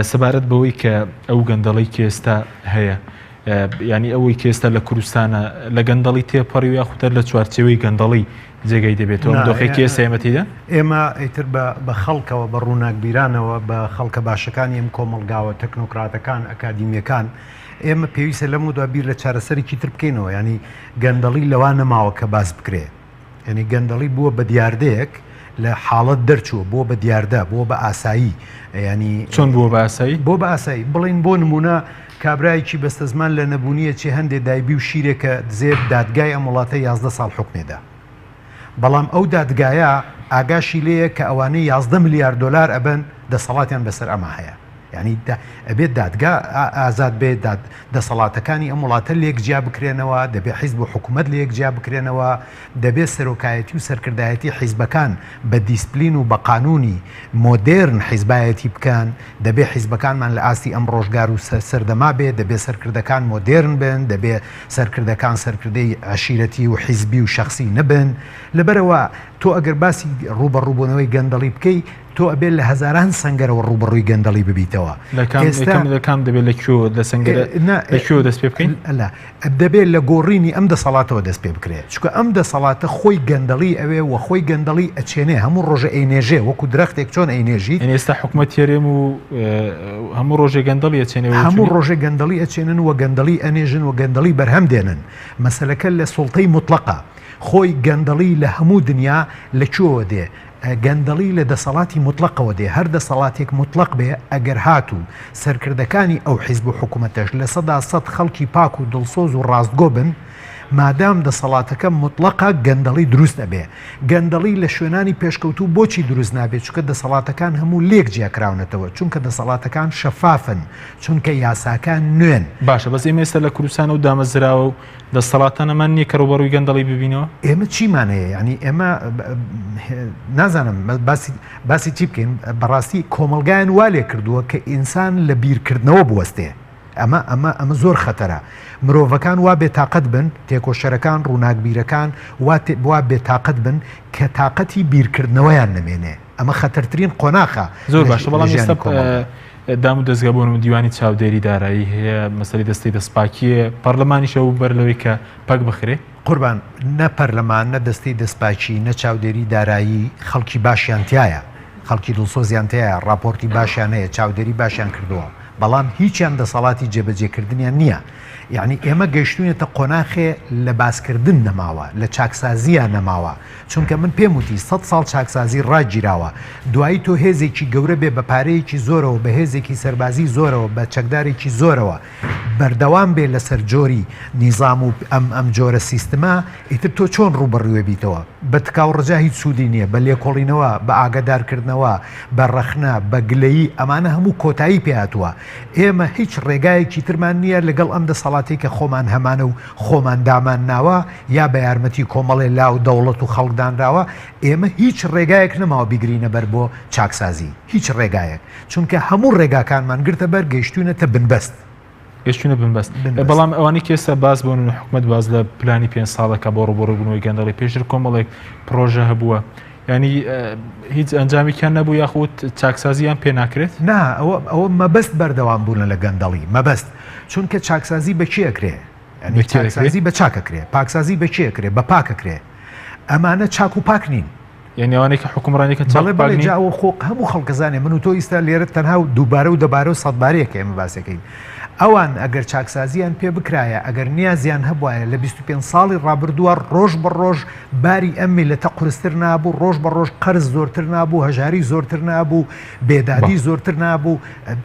سەبارەت بەوەی کە ئەو گەندەڵی کە ئێستا هەیە ینی ئەوەی کە ئێستا لە کوردستانە لە گەندەڵی تێپەڕی و یاخودتر لە چوارچێوەی گەندەڵی جێگەی دەبێتەوە ئەم دۆخێکی ئێستا ئێمە تێیدا؟ ئێمە ئیتر بە بە خەڵکەوە، بە ڕووناکبیرانەوە، بە خەڵکە باشەکانی ئەم کۆمەڵگاوە، تەکنۆکراتەکان، ئەکادیمییەکان، ئێمە پێویستە لەمەودوا بیر لە چارەسەرێکی تر بکەینەوە. یانی گەندەڵی لەوا نەماوە کە باس بکرێ. یانی گەندەڵی بووە بە دیاردەیەک، لە حاڵەت دەرچووە، بووە بە دیاردە، بووە بە ئاسایی. یانی چۆن بووە بە ئاسایی؟ بووە بە ئاسایی. بڵێین بۆ نموونە کابرایەکی بەستەزمان لە نەبوونییە چێ هەندێ دایبی و شیرێکە دزێ، دادگای ئەم وڵاتە 11 ساڵ حوکمێ دا. بەڵام ئەو دادگایە ئاگاشی لێیە کە ئەوانەی 11 ملیار دۆلار ئەبەن دەسەڵاتیان بەسەر ئەمە هەیە. یانی ئەبێت دادگا ئازاد بێت، دەسەڵاتەکانی ئەم وڵاتە لێک جیا بکرێنەوە، دەبێت حیزب و حکوومەت لێک جیا بکرێنەوە، دەبێت سەرۆکایەتی و سەرکردایەتی حیزبەکان بە دیسپلین و بە قانوونی مۆدێرن حیزبایەتی بکەن، دەبێت حیزبەکانمان لە ئاستی ئەم ڕۆژگار و سەردەما بێت، دەبێت سەرکردەکان مۆدێرن بن، دەبێت سەرکردەکان سەرکردەی عەشیرەتی و حیزبی و شەخسی نەبن. لەبەرئەوە تۆ ئەگەر باسی ڕووبەڕووبوونەوەی گەندەڵی بکەی، تۆ ئەبێت لە هەزاران سەنگەرەوە ڕووبەڕووی گەندەڵی ببیتەوە. لە کام ئێستا یەکەم لە کام دەبێت لە کوێوە لە سەنگەرە نا لە کوێوە دەست پێ بکەین؟ لا دەبێت لە گۆڕینی ئەم دەسەڵاتەوە دەست پێ بکرێ چونکە ئەم دەسەڵاتە خۆی گەندەڵی ئەوێ و خۆی گەندەڵی ئەچێنێ هەموو ڕۆژە ئەینێژێ وەکو درەختێک چۆن ئەینێژیت. یانی ئێستا حکومەت هەرێم و هەموو ڕۆژێ گەندەڵی ئەچێنێ و هەموو ڕۆژێ گەندەڵی ئەچێنن و گەندەڵی ئەنێژن و گەندەڵی بەرهەم دێنن مەسەلەکە لە سوڵتەی موتڵەقە خۆی گەندەڵی لە هەموو دنیا لە کوێوە دێ گەندەڵی لە دەسەڵاتی موتڵەقەوە دێ، هەر دەسەڵاتێک موتڵەق بێ، ئەگەر هاتوو سەرکردەکانی ئەو حیزب و حکومەتەش 100% خەڵکی پاک و دڵسۆز و ڕاستگۆ بن، مادام دەسەڵاتەکە موتڵەقە گەندەڵی دروست ئەبێ. گەندەڵی لە شوێنانی پێشکەوتوو بۆچی دروست نابێ؟ چونکە دەسەڵاتەکان هەموو لێک جیا کراونەتەوە، چونکە دەسەڵاتەکان شەفافن، چونکە یاساکان نوێن. باشە بەس ئێمە ئێستا لە کوردستان ئەو دامەزراوە و دەستەڵاتانەمان نییە کە ڕووبەڕووی گەندەڵی ببینەوە؟ ئێمە چیمان هەیە؟ یانی ئێمە نازانم باسی باسی چی بکەین بەڕاستی کۆمەڵگایان وا لێ کردووە کە ئینسان لە بیرکردنەوە بوەستێ ئەمە ئەمە ئەمە زۆر خەتەرە مرۆڤەکان وا بێتاقەت بن تێکۆشەرەکان ڕووناکبیرەکان وا وا بێتاقەت بن کە تاقەتی بیرکردنەوەیان نەمێنێ ئەمە خەتەرترین قۆناخە زۆر باشە بەڵام ئێستا دام و دەزگا بۆ نموونە دیوانی چاودێری دارایی هەیە، مەسەلەی دەستەی دەستپاکییە، پەرلەمانیش ئەو بەر لەوەی کە پەک بخرێ. قوربان نە پەرلەمان نە دەستەی دەستپاکی نە چاودێری دارایی خەڵکی باشیان تیایە، خەڵکی دڵسۆزیان تیایە، ڕاپۆرتی باشیان هەیە، چاودێری باشیان کردووە، بەڵام هیچیان دەسەڵاتی جێبەجێکردنیان نییە. یەعنی ئێمە گەیشتووینەتە قۆناخێ لە باسکردن نەماوە، لە چاکسازییا نەماوە. چونکە من پێم وتی سەت ساڵ چاکسازی ڕاگیراوە دوایی تۆ هێزێکی گەورە بێ بە پارەیەکی زۆرەوە بە هێزێکی سەربازی زۆرەوە بە چەکدارێکی زۆرەوە بەردەوام بێ لەسەر جۆری نیزام و ئەم ئەم جۆرە سیستمە ئیتر تۆ چۆن ڕووبەڕوێ بیتەوە بە تکا و ڕجا هیچ سوودی نییە بە لێکۆڵینەوە بە ئاگادارکردنەوە بە ڕەخنە بە گلەیی ئەمانە هەموو کۆتایی پێ هاتووە ئێمە هیچ ڕێگایەکی ترمان نییە لەگەڵ ئەم دەسەڵاتەی کە خۆمان هەمانە و خۆمان دامان ناوە یا بە یارمەتی کۆمەڵێ لاو دەوڵەت و خەڵک دانراوە، ئێمە هیچ ڕێگایەک نەماوە بیگرینە بەر بۆ چاکسازی، هیچ ڕێگایەک، چونکە هەموو ڕێگاکانمان گرتە بەر گەیشتوینەتە بنبەست. گەیشتوینە بنبەست. بەڵام ئەوانەی کە ئێستا باس بۆ نمونە حکومەت باس لە پلانی پێنج ساڵەکە بۆ ڕووبەڕووبوونەوەی گەندەڵی، پێشتر کۆمەڵێک پڕۆژە هەبووە، یانی هیچ ئەنجامێکیان نەبوو یاخود چاکسازییان پێ ناکرێت؟ نا، ئەوە ئەوە مەبەست بەردەوام بوونە لە گەندەڵی، مەبەست، چونکە چاکسازی بە کێ ئەکرێ؟ یانی چاکسازی بە چاک ئەکرێ، پاکسازی بە کێ ئەکرێ؟ بە پاک ئەکرێ. ئەمانە چاک و پاک نین. یانی ئەوانەی کە حوکمڕانی کەن چاک و پاک نین؟ بەڵێ، جا ئەوە خۆ هەموو خەڵک ئەزانێ من و تۆ ئیستا لێرە تەنها و دووبارە و دەبارە و سەدبارەیە کە ئێمە باسەکەین. ئەوان ئەگەر چاکسازییان پێ بکرایە، ئەگەر نیازیان هەبوایە لە 25 ساڵی ڕابردووە ڕۆژ بە ڕۆژ باری ئەم میللەتە قورستر نابوو، ڕۆژ بە ڕۆژ قەرز زۆرتر نابوو، هەژاری زۆرتر نابوو، بێدادی زۆرتر نابوو،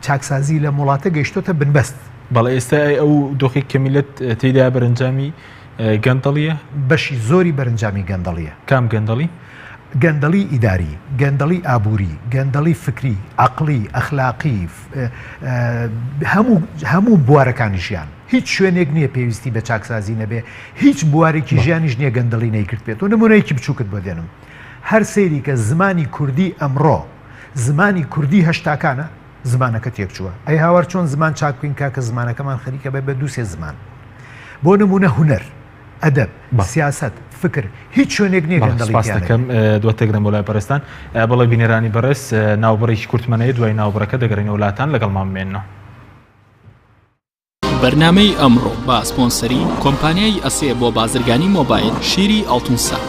چاکسازی لەم وڵاتە گەیشتۆتە بنبەست. بەڵێ ئێستا ئەی ئەو دۆخی کە میللەت تێیدایە بەرەنجامی گەندەڵیە؟ بەشی زۆری بەرەنجامی گەندەڵیە. کام گەندەڵی؟ گەندەڵی ئیداری، گەندەڵی ئابووری، گەندەڵی فکری، عەقڵی، ئەخلاقی، هەموو هەموو بوارەکانی ژیان. هیچ شوێنێک نییە پێویستی بە چاکسازی نەبێ، هیچ بوارێکی ژیانیش نییە گەندەڵی نەیگرتبێت. و نموونەیەکی بچووکت بۆ دێنم. هەر سەیری کە زمانی کوردی ئەمڕۆ، زمانی کوردی هەشتاکانە، زمانەکە تێکچووە ئەی هاوار چۆن زمان چاک بکەین کاکە زمانەکەمان خەریکە بێ بە دوو سێ زمان بۆ نمونە هونەر ئەدەب سیاسەت فکر هیچ شوێنێک نییە گەندەڵی سپاس دەکەم دواتر دەم بۆ لای بەڕێزتان بەڵێ بینەرانی بەڕێز ناوبڕێکی کورتمان هەیە دوای ناوبڕەکە دەگەڕێینەوە لاتان لەگەڵمان بمێننەوە. بەرنامەی ئەمڕۆ بە سپۆنسەری کۆمپانیای ئەسێ بۆ بازرگانی مۆبایل شیری ئاڵتونسا.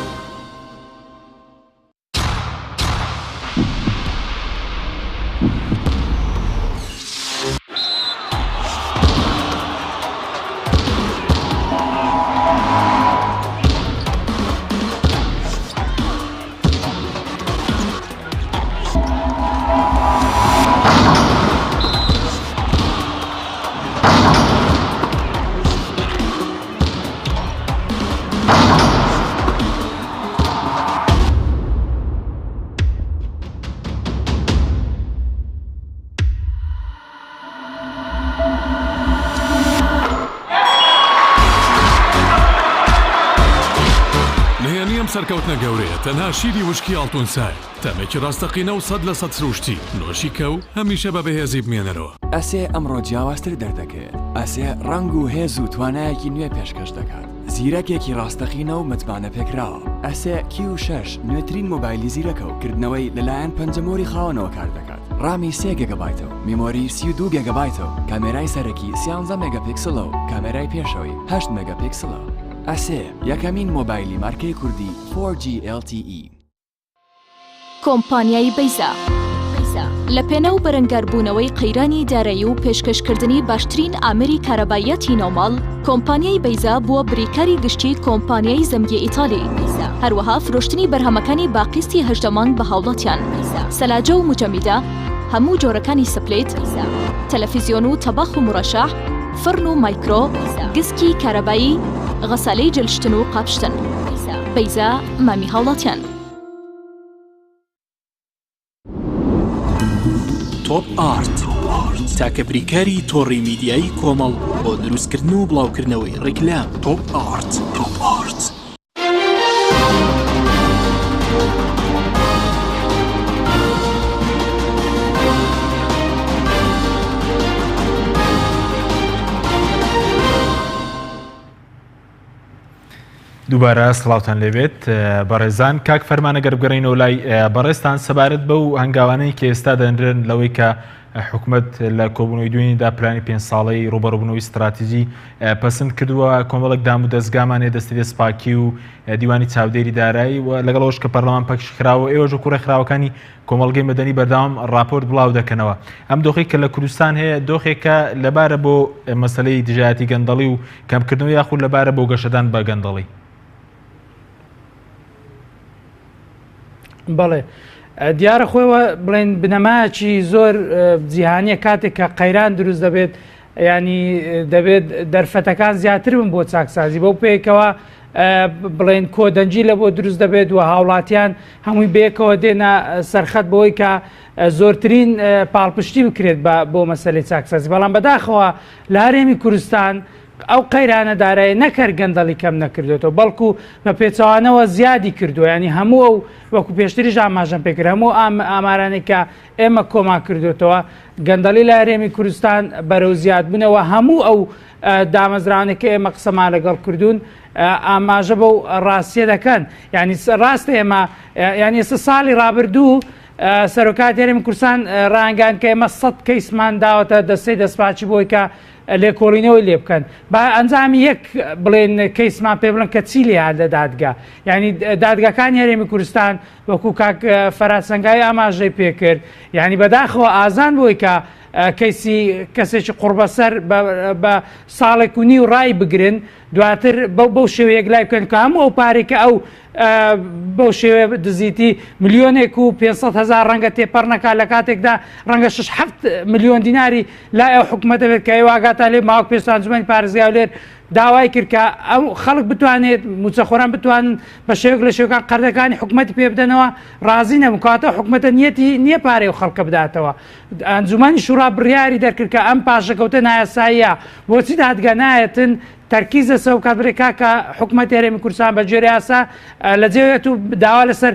سەرکەوتنە گەورەیە تەنها شیری وشکی ئاڵتون سایە، تامێکی ڕاستەقینە و 100% سروشتی، نۆشی کە و هەمیشە بە بەهێزی بمێنەرەوە. ئەسێ ئەمڕۆ جیاوازتر دەردەکەوێت. ئەسێ ڕەنگ و هێز و توانایەکی نوێ پێشکەش دەکات. زیرەکێکی ڕاستەقینە و متمانەپێکراوە. ئەسێ کیو شەش نوێترین مۆبایلی زیرەکە و کردنەوەی لەلایەن پەنجەمۆری خاوەنەوە کار دەکات. ڕامی سێ گێگابایتە و میمۆری 32 گێگابایتە و کامێرای سەرەکی سیانزە مێگاپیکسڵە و کامێرای پێشەوەی هەشت مێگاپیکسڵە. ئەسێ یەکەمین مۆبایلی مارکەی کوردی 4G LTE. کۆمپانیای بەیزا لە پێناو بەرەنگاربوونەوەی قەیرانی دارایی و پێشکەشکردنی باشترین ئامێری کارەباییاتی ناوماڵ، کۆمپانیای بەیزا بووە بریکاری گشتی کۆمپانیای زەمگی ئیتالی، هەروەها فرۆشتنی بەرهەمەکانی بە قیستی 18 مانگ بە هاوڵاتیان، سەلاجە و موجەمیدە، هەموو جۆرەکانی سپلیت، تەلەفیزیۆن و تەباخ و مورەشەح، فڕن و مایکرۆ، گسکی کارەبایی، غەسالەی جلشتن و قاپشتن. بەیزا مامی هاوڵاتیان. تۆپ ئارت تاکە بریکاری تۆڕی میدیایی کۆمەڵ بۆ دروستکردن و بڵاوکردنەوەی ڕیکلام. تۆپ ئارت. تۆپ ئارت. دووبارە سڵاوتان لێبێت بەڕێزان کاک فەرمانە گەر بگەڕینەوە لای بەڕێزتان سەبارەت بەو هەنگاوانەی کە ئێستا دەنرێن لەوەی کە حکومت لە کۆبوونەوەی دوێنیدا پلانی پێنج ساڵەی ڕوبەڕوبوونەوەی ستراتیژی پەسند کردووە کۆمەڵک دام و دەستگامان هەیە دەستی دەستپاکی و دیوانی چاودێری دارایی و لەگەڵەوەش کە پەرلەمان پەکش خراوە ئێوەش وەکو ڕێکخراوەکانی کۆمەڵگەی مەدەنی بەردەوام ڕاپۆرت بڵاو دەکەنەوە ئەم دۆخی کە لە کوردستان هەیە دۆخێکە لەبارە بۆ مەسلەی دژایەتی گەندەڵی و کەمکردنەوە یاخود لەبارە بۆ گەشەدان بە گەندەڵی؟ بەڵێ دیارە خۆیەوە بڵێن بنەمایەکی زۆر جیهانیە کاتێک کە قەیران دروست دەبێت ینی دەبێت دەرفەتەکان زیاتر بن بۆ چاکسازی بەو پێکەوە بڵێن کۆدەنگی لە بۆ دروست دەبێت و هاوڵاتیان هەمووی بەیەکەوە دێنە سەرخەت بۆی کە زۆرترین پاڵپشتی بکرێت بە بۆ مەسلەی چاکسازی بەڵام بەداخەوە لە هەرێمی کوردستان ئەو قەیرانە دارایە نەک هەر گەندەڵی کەم نەکردوێتەوە بەڵکو بە پێچەوانەوە زیادی کردووە ینی هەموو ئەو وەکو پێشتریش ئاماژەم پێکرد هەموو ئامارانێک کە ئێمە کۆمان کردوێتەوە گەندەڵی لە هەرێمی کوردستان بەرەو زیادبوونەوە هەموو ئەو دامەزراوانەی کە ئێمە قسەمان لەگەڵ کردوون ئاماژە بەو ڕاستیە دەکەن یعنی ڕاستە ئێمە یعنی ئێستا ساڵی ڕابردوو سەرۆکاتی هەرێمی کوردستان ڕانگان کە ئێمە سە کەیسمان داوەتە دەستەی دەستپاچی بۆی کە لێکۆڵینەوەی لێ بکەن با ئەنجامی یەک بڵێن کەیسمان پێ بڵن کە چی لێ هات لە دادگا یعنی دادگاکانی هەرێمی کوردستان وەکو کاک فەرهاد سەنگاوی ئاماژەی پێکرد یعنی بەداخەوە ئازان بۆی کە کەیسی کەسێکی قوڕبەسەر بە ساڵێک و نیو ڕای بگرن دواتر بەو بەو شێوەیەک لای بکەن کە هەموو ئەو پارەی کە ئەو بەو شێوەیە دزیتی ملیۆنێک و 500 هزار ڕەنگە تێپەڕ نەکات لە کاتێکدا ڕەنگە 6 ملیۆن دیناری لای ئەو حکوومەتە بێت کە ئێوە ئاگاتان لێ ماوەک پێش ئەنجومەنی پارێزگای هەولێر داوای کرد کە ئەو خەڵک بتوانێت موچەخۆران بتوانن بە شێوەیەک لە شێوەکان قەرزەکانی حکوومەتی پێ بدەنەوە ڕازی نەبوون کەواتە حکوومەتە نیەتی نییە پارەی ئەو خەڵکە بداتەوە ئەنجومەنی شورا بڕیاری دەرکرد کە ئەم پاشەکەوتە نایاساییە بۆچی دادگا نایەتن تەرکیز لەسەر بکات بڵێ کاکە حکومەتی هەرێمی کوردستان بە گوێرەی یاسا لە جێوێت و داوا لەسەر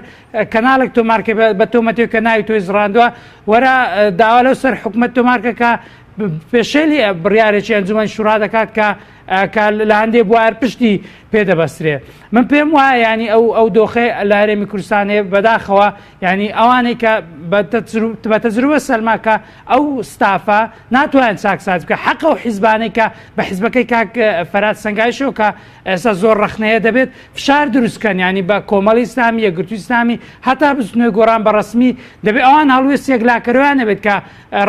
کەناڵێک تۆمارکە بە تۆمەتێک کە ناوی تۆی زڕاندووە وەرە داوا لەو سەر حکومەت تۆمارکە کە پێشێلی بڕیارێکی ئەنجومەنی شورا دەکات کە کە لە هەندێ بوار پشتی پێدەبەسترێ من پێم وایە ینی ئەو ئەو دۆخێ لە هەرێمی کوردستانێ بەداخەوە ینی ئەوانەی کە بە تەجروبە سەلما کە ئەو ستافە ناتوانن چاکساز بکە حەقە و حیزبانەی کە بە حیزبەکەی کاک فەرات سەنگایشەوە کە ئێستا زۆر ڕەخنەیە دەبێت فشار دروستکەن ینی بە کۆمەڵی ئیسلامی یەکگرتووی ئیسلامی هەتا بزوتنەوەی گۆڕان بە ڕەسمی دەبێت ئەوان هەڵوێست یەکلاکەرەوەیان نەبێت کە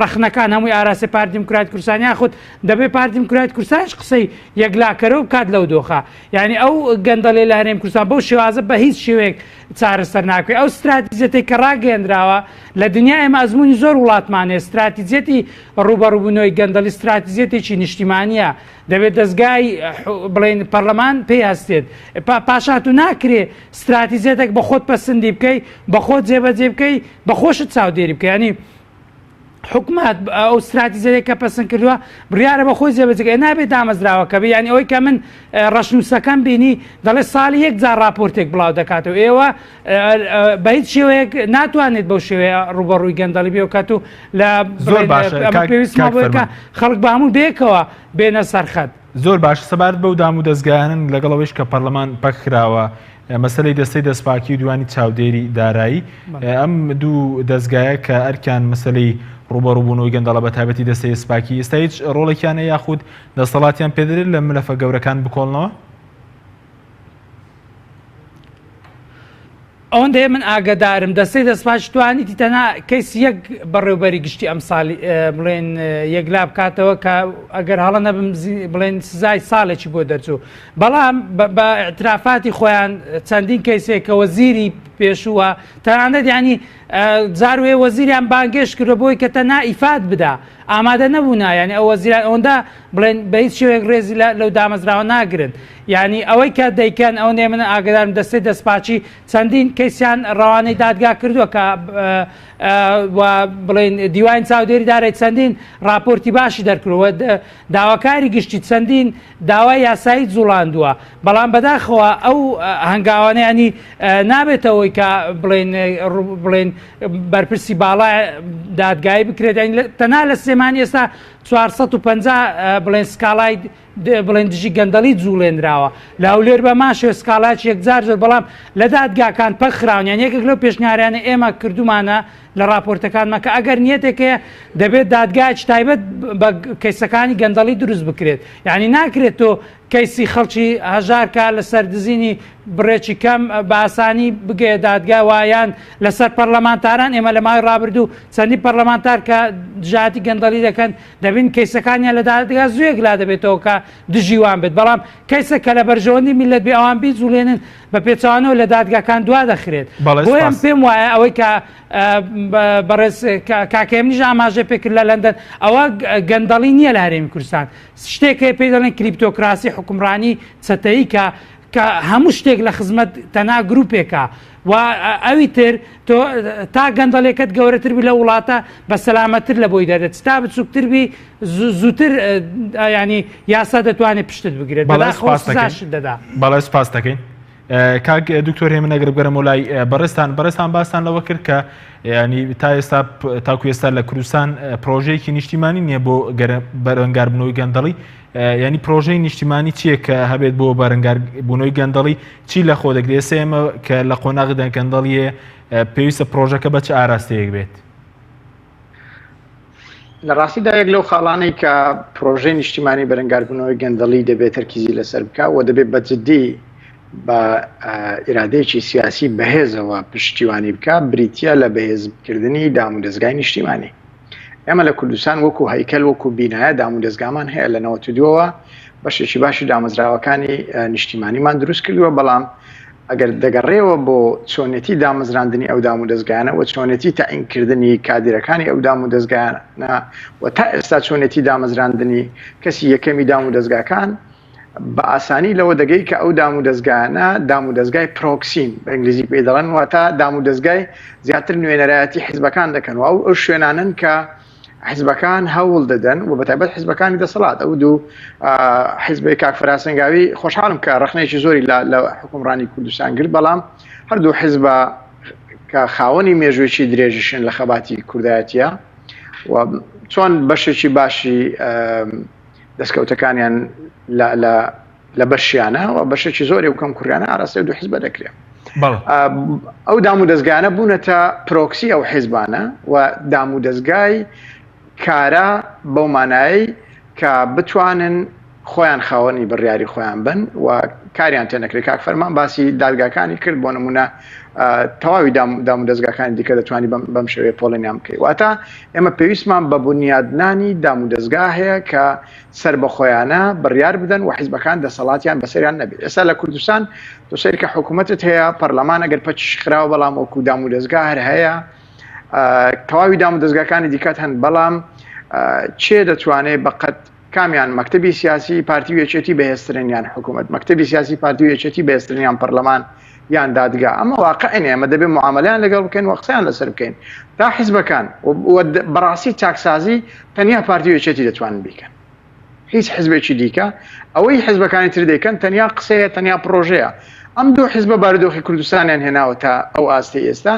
ڕەخنەکان هەمووی ئاراستەی پارتی دیموکراتی کوردستان یاخود دەبێت پارتی دیموکراتی کوردستانیش قسەی یەکلاکەرەوە بکات لەو دۆخە یعنی ئەو گەندەڵی لە هەرێم کوردستان بەو شێوازە بە هیچ شێوەیەک چارەسەر ناکرێت ئەو ستراتیجەتێک کە ڕاگەیەندراوە لە دنیا ئێمە ئەزمموی زۆر وڵاتمان هەیە ستراتیجەتی ڕوبەڕوبوونەوەی گەندەڵی ستراتیجەتێکی نیشتیمانیە دەبێت دەستگای بڵێن پەرلەمان پێی هەستێت پاشات و ناکرێ ستراتیجەتێک بە خۆت پەسەندی بکەی بە خۆت جێبەجێ بکەی بە خۆشت چاودێری بکەی ینی. حکومەت ئەو ستراتیژەیە کە پەسند کردووە بڕیارە بە خۆی جێبەجێ نابێت دامەزراوەکە بێ یانی ئەوەی کە من ڕەشنووسەکەم بینی دەڵێ ساڵی یەک جار راپۆرتێک بڵاو دەکاتەوە ئێوە بە هیچ شێوەیەک ناتوانێت بەو شێوەیە ڕوبەڕووی گەندەڵی بێ کات و لە زۆر باشە پێویستمان بۆیە کە خەڵک بە هەموو بێکەوە بێنە سەرخەت. زۆر باش سەبارەت بەو دام و دەزگایانن لەگەڵ ئەوەیش کە پەرلەمان پەکخراوە مەسەلەی دەستەی دەستپاکی و دیوانی چاودێری دارایی ئەم دوو دەزگایە کە ئەرکیان مەسەلەی ڕوبەڕوبوونەوەی گەندەڵە بە تایبەتی دەستەی دەستپاکی ئێستا هیچ ڕۆڵێکیان هەیە یاخود دەسەڵاتیان پێدرێت لە ملەفە گەورەکان بکۆڵنەوە؟ ئەوەندەیە من ئاگەدارم دەستەی دەستپاکی توانیتی تەنها کەیسی یەک بەڕێوبەری گشتی ئەمساڵی بڵێن یەکلا بکاتەوە کە ئەگەر هەڵە نەبم بڵێن سزای ساڵێکی بۆ دەرچوو بەڵام بە اعترافاتی خۆیان چەندین کەیسێک کە وەزیری پێشووە تەنانەت ینی جاروێ وەزیریان بانگێش کردو بۆی کە تەنها ئیفاد بدا ئامادە نەبوونا یانی ئەو وەزیران ئەوەندە بڵێن بە هیچ شێوەیەک ڕێزی لەو دامەزراوە ناگرن یانی ئەوەی کە دەیکەن ئەو من ئاگدارم دەستەی دەستپاکی چەندین کەیسیان ڕەوانەی دادگا کردووە کە و بڵێن دیوانی چاودێری دارای چەندین راپۆرتی باشی دەرکردووە داواکاری گشتی چەندین داوای یاسایی جوڵاندووە بەڵام بەداخەوە ئەو هەنگاوانە ینی نابێتەوەی کە بڵێن بڵێن بەرپرسی باڵا دادگایی بکرێت تەنها لە سلێمانی ئێستا 450 بڵێن سکاڵای بڵێن دژی گەندەڵی جوڵێنراوە لە هەولێر بە ماشێ سکاڵاکی یەکجار زۆر بەڵام لە دادگاکان پەکخراون یان یەکێک لەو پێشنیارانە ئێمە کردومانە لە راپۆرتەکانمان کە ئەگەر نیەتێک هەیە دەبێت دادگایەکی تایبەت بە کەیسەکانی گەندەڵی دروست بکرێت یعنی ناکرێت تۆ کەیسی خەڵکی هەژار کە لەسەر دزینی بڕێکی کەم بە ئاسانی بگەیە دادگا وایان لەسەر پەرلەمانتاران ئێمە لە ماوەی ڕابردوو چەندین پەرلەمانتار کە دژایەتی گەندەڵی دەکەن دەبین کەیسەکانیان لە دادگا زوویەک لا دەبێتەوە کە دژی وان بێت بەڵام کەیسە کە لە بەرژەوەندی میللەت بێ ئەوان بیجوڵێنن بە پێچەوانەوە لە دادگاکان دوا دەخرێت بۆیە پێم وایە ئەوەی کە بەڕێز کاک هێمنیش ئاماژەی پێکرد لە لەندەن ئەوە گەندەڵی نییە لە هەرێمی کوردستان شتێک هەیە پێی دەڵێن کلیپتۆکراسی حوکمڕانی چەتەیی کە کە هەموو شتێک لە خزمەت تەنها گروپێکە و ئەوی تر تۆ تا گەندەڵێکت گەورەتر بی لە وڵاتە بە سەلامەتر لە بۆی دەردەچ تا بچووکتر بی زووتر ینی یاسا دەتوانێت پشتت بگرێت بەڵێ سزاشت دەدا. بەڵێ سپاس دەکەین. کاک دکتۆر هێمن ئەگەر بگەرمەوە لای بەڕێزتان بەڕێزتان باستان لەوە کرد کە ینی تا ئێستا تاکو ئێستا لە کوردستان پرۆژەیەکی نیشتیمانی نییە بۆ بەرەنگاربوونەوەی گەندەڵی ینی پرۆژەی نیشتیمانی چییە کە هەبێت بۆ بەرەنگاربوونەوەی گەندەڵی چی لە خۆ دەگرێت ئێستا ئێمە کە لە قۆناغدا گەندەڵیە پێویستە پرۆژەکە بە چ ئاراستەیەک بێت؟ لە ڕاستیدا یەک لەو خاڵانەی کە پرۆژەی نیشتیمانی بەرەنگاربوونەوەی گەندەڵی دەبێت تەرکیزی لەسەر بکە و دەبێت بە جددی بە ئیرادەیەکی سیاسی بەهێزەوە پشتیوانی بکە بریتە لە بەهێزکردنی دامودەزگای نیشتیمانی. ئێمە لە کوردستان وەکو هەیکەل وەکو بینایە دامودەزگامان هەیە لە 92ەوە بەشێکی باشی دامەزراوەکانی نیشتیمانیمان دروست کردووە بەڵام ئەگەر دەگەڕێەوە بۆ چۆنێتی دامەزراندنی ئەو دام و دەستگایانە و چۆنێتی تەعینکردنی کادیرەکانی ئەو دام و دەستگایانە و تا ئێستا چۆنێتی دامەزراندنی کەسی یەکەمی دام و دەستگاکان بە ئاسانی لەوە دەگەی کە ئەو دام و دەستگایانە دام و دەستگای پرۆکسین بە ئینگلیزی پێی دەڵێن واتە دام و دەستگای زیاتر نوێنەرایەتی حیزبەکان دەکەن و ئەو ئەو شوێنانن کە حزبەکان هەوڵ دەدەن و بەتایبەت حزبەکانی دەسەڵات ئەو دوو حزبی کاک فەراسنگاوی خۆشحاڵم کە ڕخنێکی زۆری لە حکومڕانی کوردستان گرت بەڵام هەردوو حزبە کە خاوەنی مێژوویی درێژیشن لە خەباتی کوردایەتە و چۆن بەشێکی باشی دەستکەوتەکانیان لە لە بەشیانە و بەشێکی زۆری و کەم کوڕیانە ئاراستەی دوو حزبە دەکرێت ئەو دام و دەستگانە بوونەتە پرۆکسی ئەو حیزبانە و دام و دەستگای کارا بەو مانایی کە بتوانن خۆیان خاوەنی بڕیاری خۆیان بن و کاریان تێنەکرێت کاک فەرمان باسی دادگاکانی کرد بۆ نمونە تەواوی دام و دەستگاکانی دیکە دەتوانانی بەم شێوەیە پۆڵێنیان بکەیت واتە ئێمە پێویستمان بە بنیادنانی دام و دەستگا هەیە کە سەربەخۆیانە بڕیار بدەن و حیزبەکان دەسەڵاتیان بەسەریان نەبێت. ئێستا لە کوردستان تۆ سەیر کە حکوومەتت هەیە، پەرلەمان ئەگەر پەکیش خراوە بەڵام وەکو دامودەزگا هەر هەیە، تەواوی دامودەزگاکانی دیکەت هەن، بەڵام کێ دەتوانێت بەقەد کامیان مەکتەبی سیاسی پارتی و یەکێتی بەهێزترن یان حکوومەت، مەکتەبی سیاسی پارتی و یەکێتی بەهێزترن یان پەرلەمان؟ یان دادگا ئەمە واقع نیە ئەمە دەبێ معامەلەیان لەگەڵ بکەین و قسەیان لەسەر بکەین تا حیزبەکان و بەڕاستی چاکسازی تەنیا پارتی و یەکێتی دەتوانن بیکەن هیچ حزبێکی دیکە ئەوەی حزبەکانی تر دەیکەن تەنیا قسەیە تەنیا پرۆژەیە ئەم دوو حزبە بارودۆخی کوردستانیان هێناوە تا ئەو ئاستی ئێستا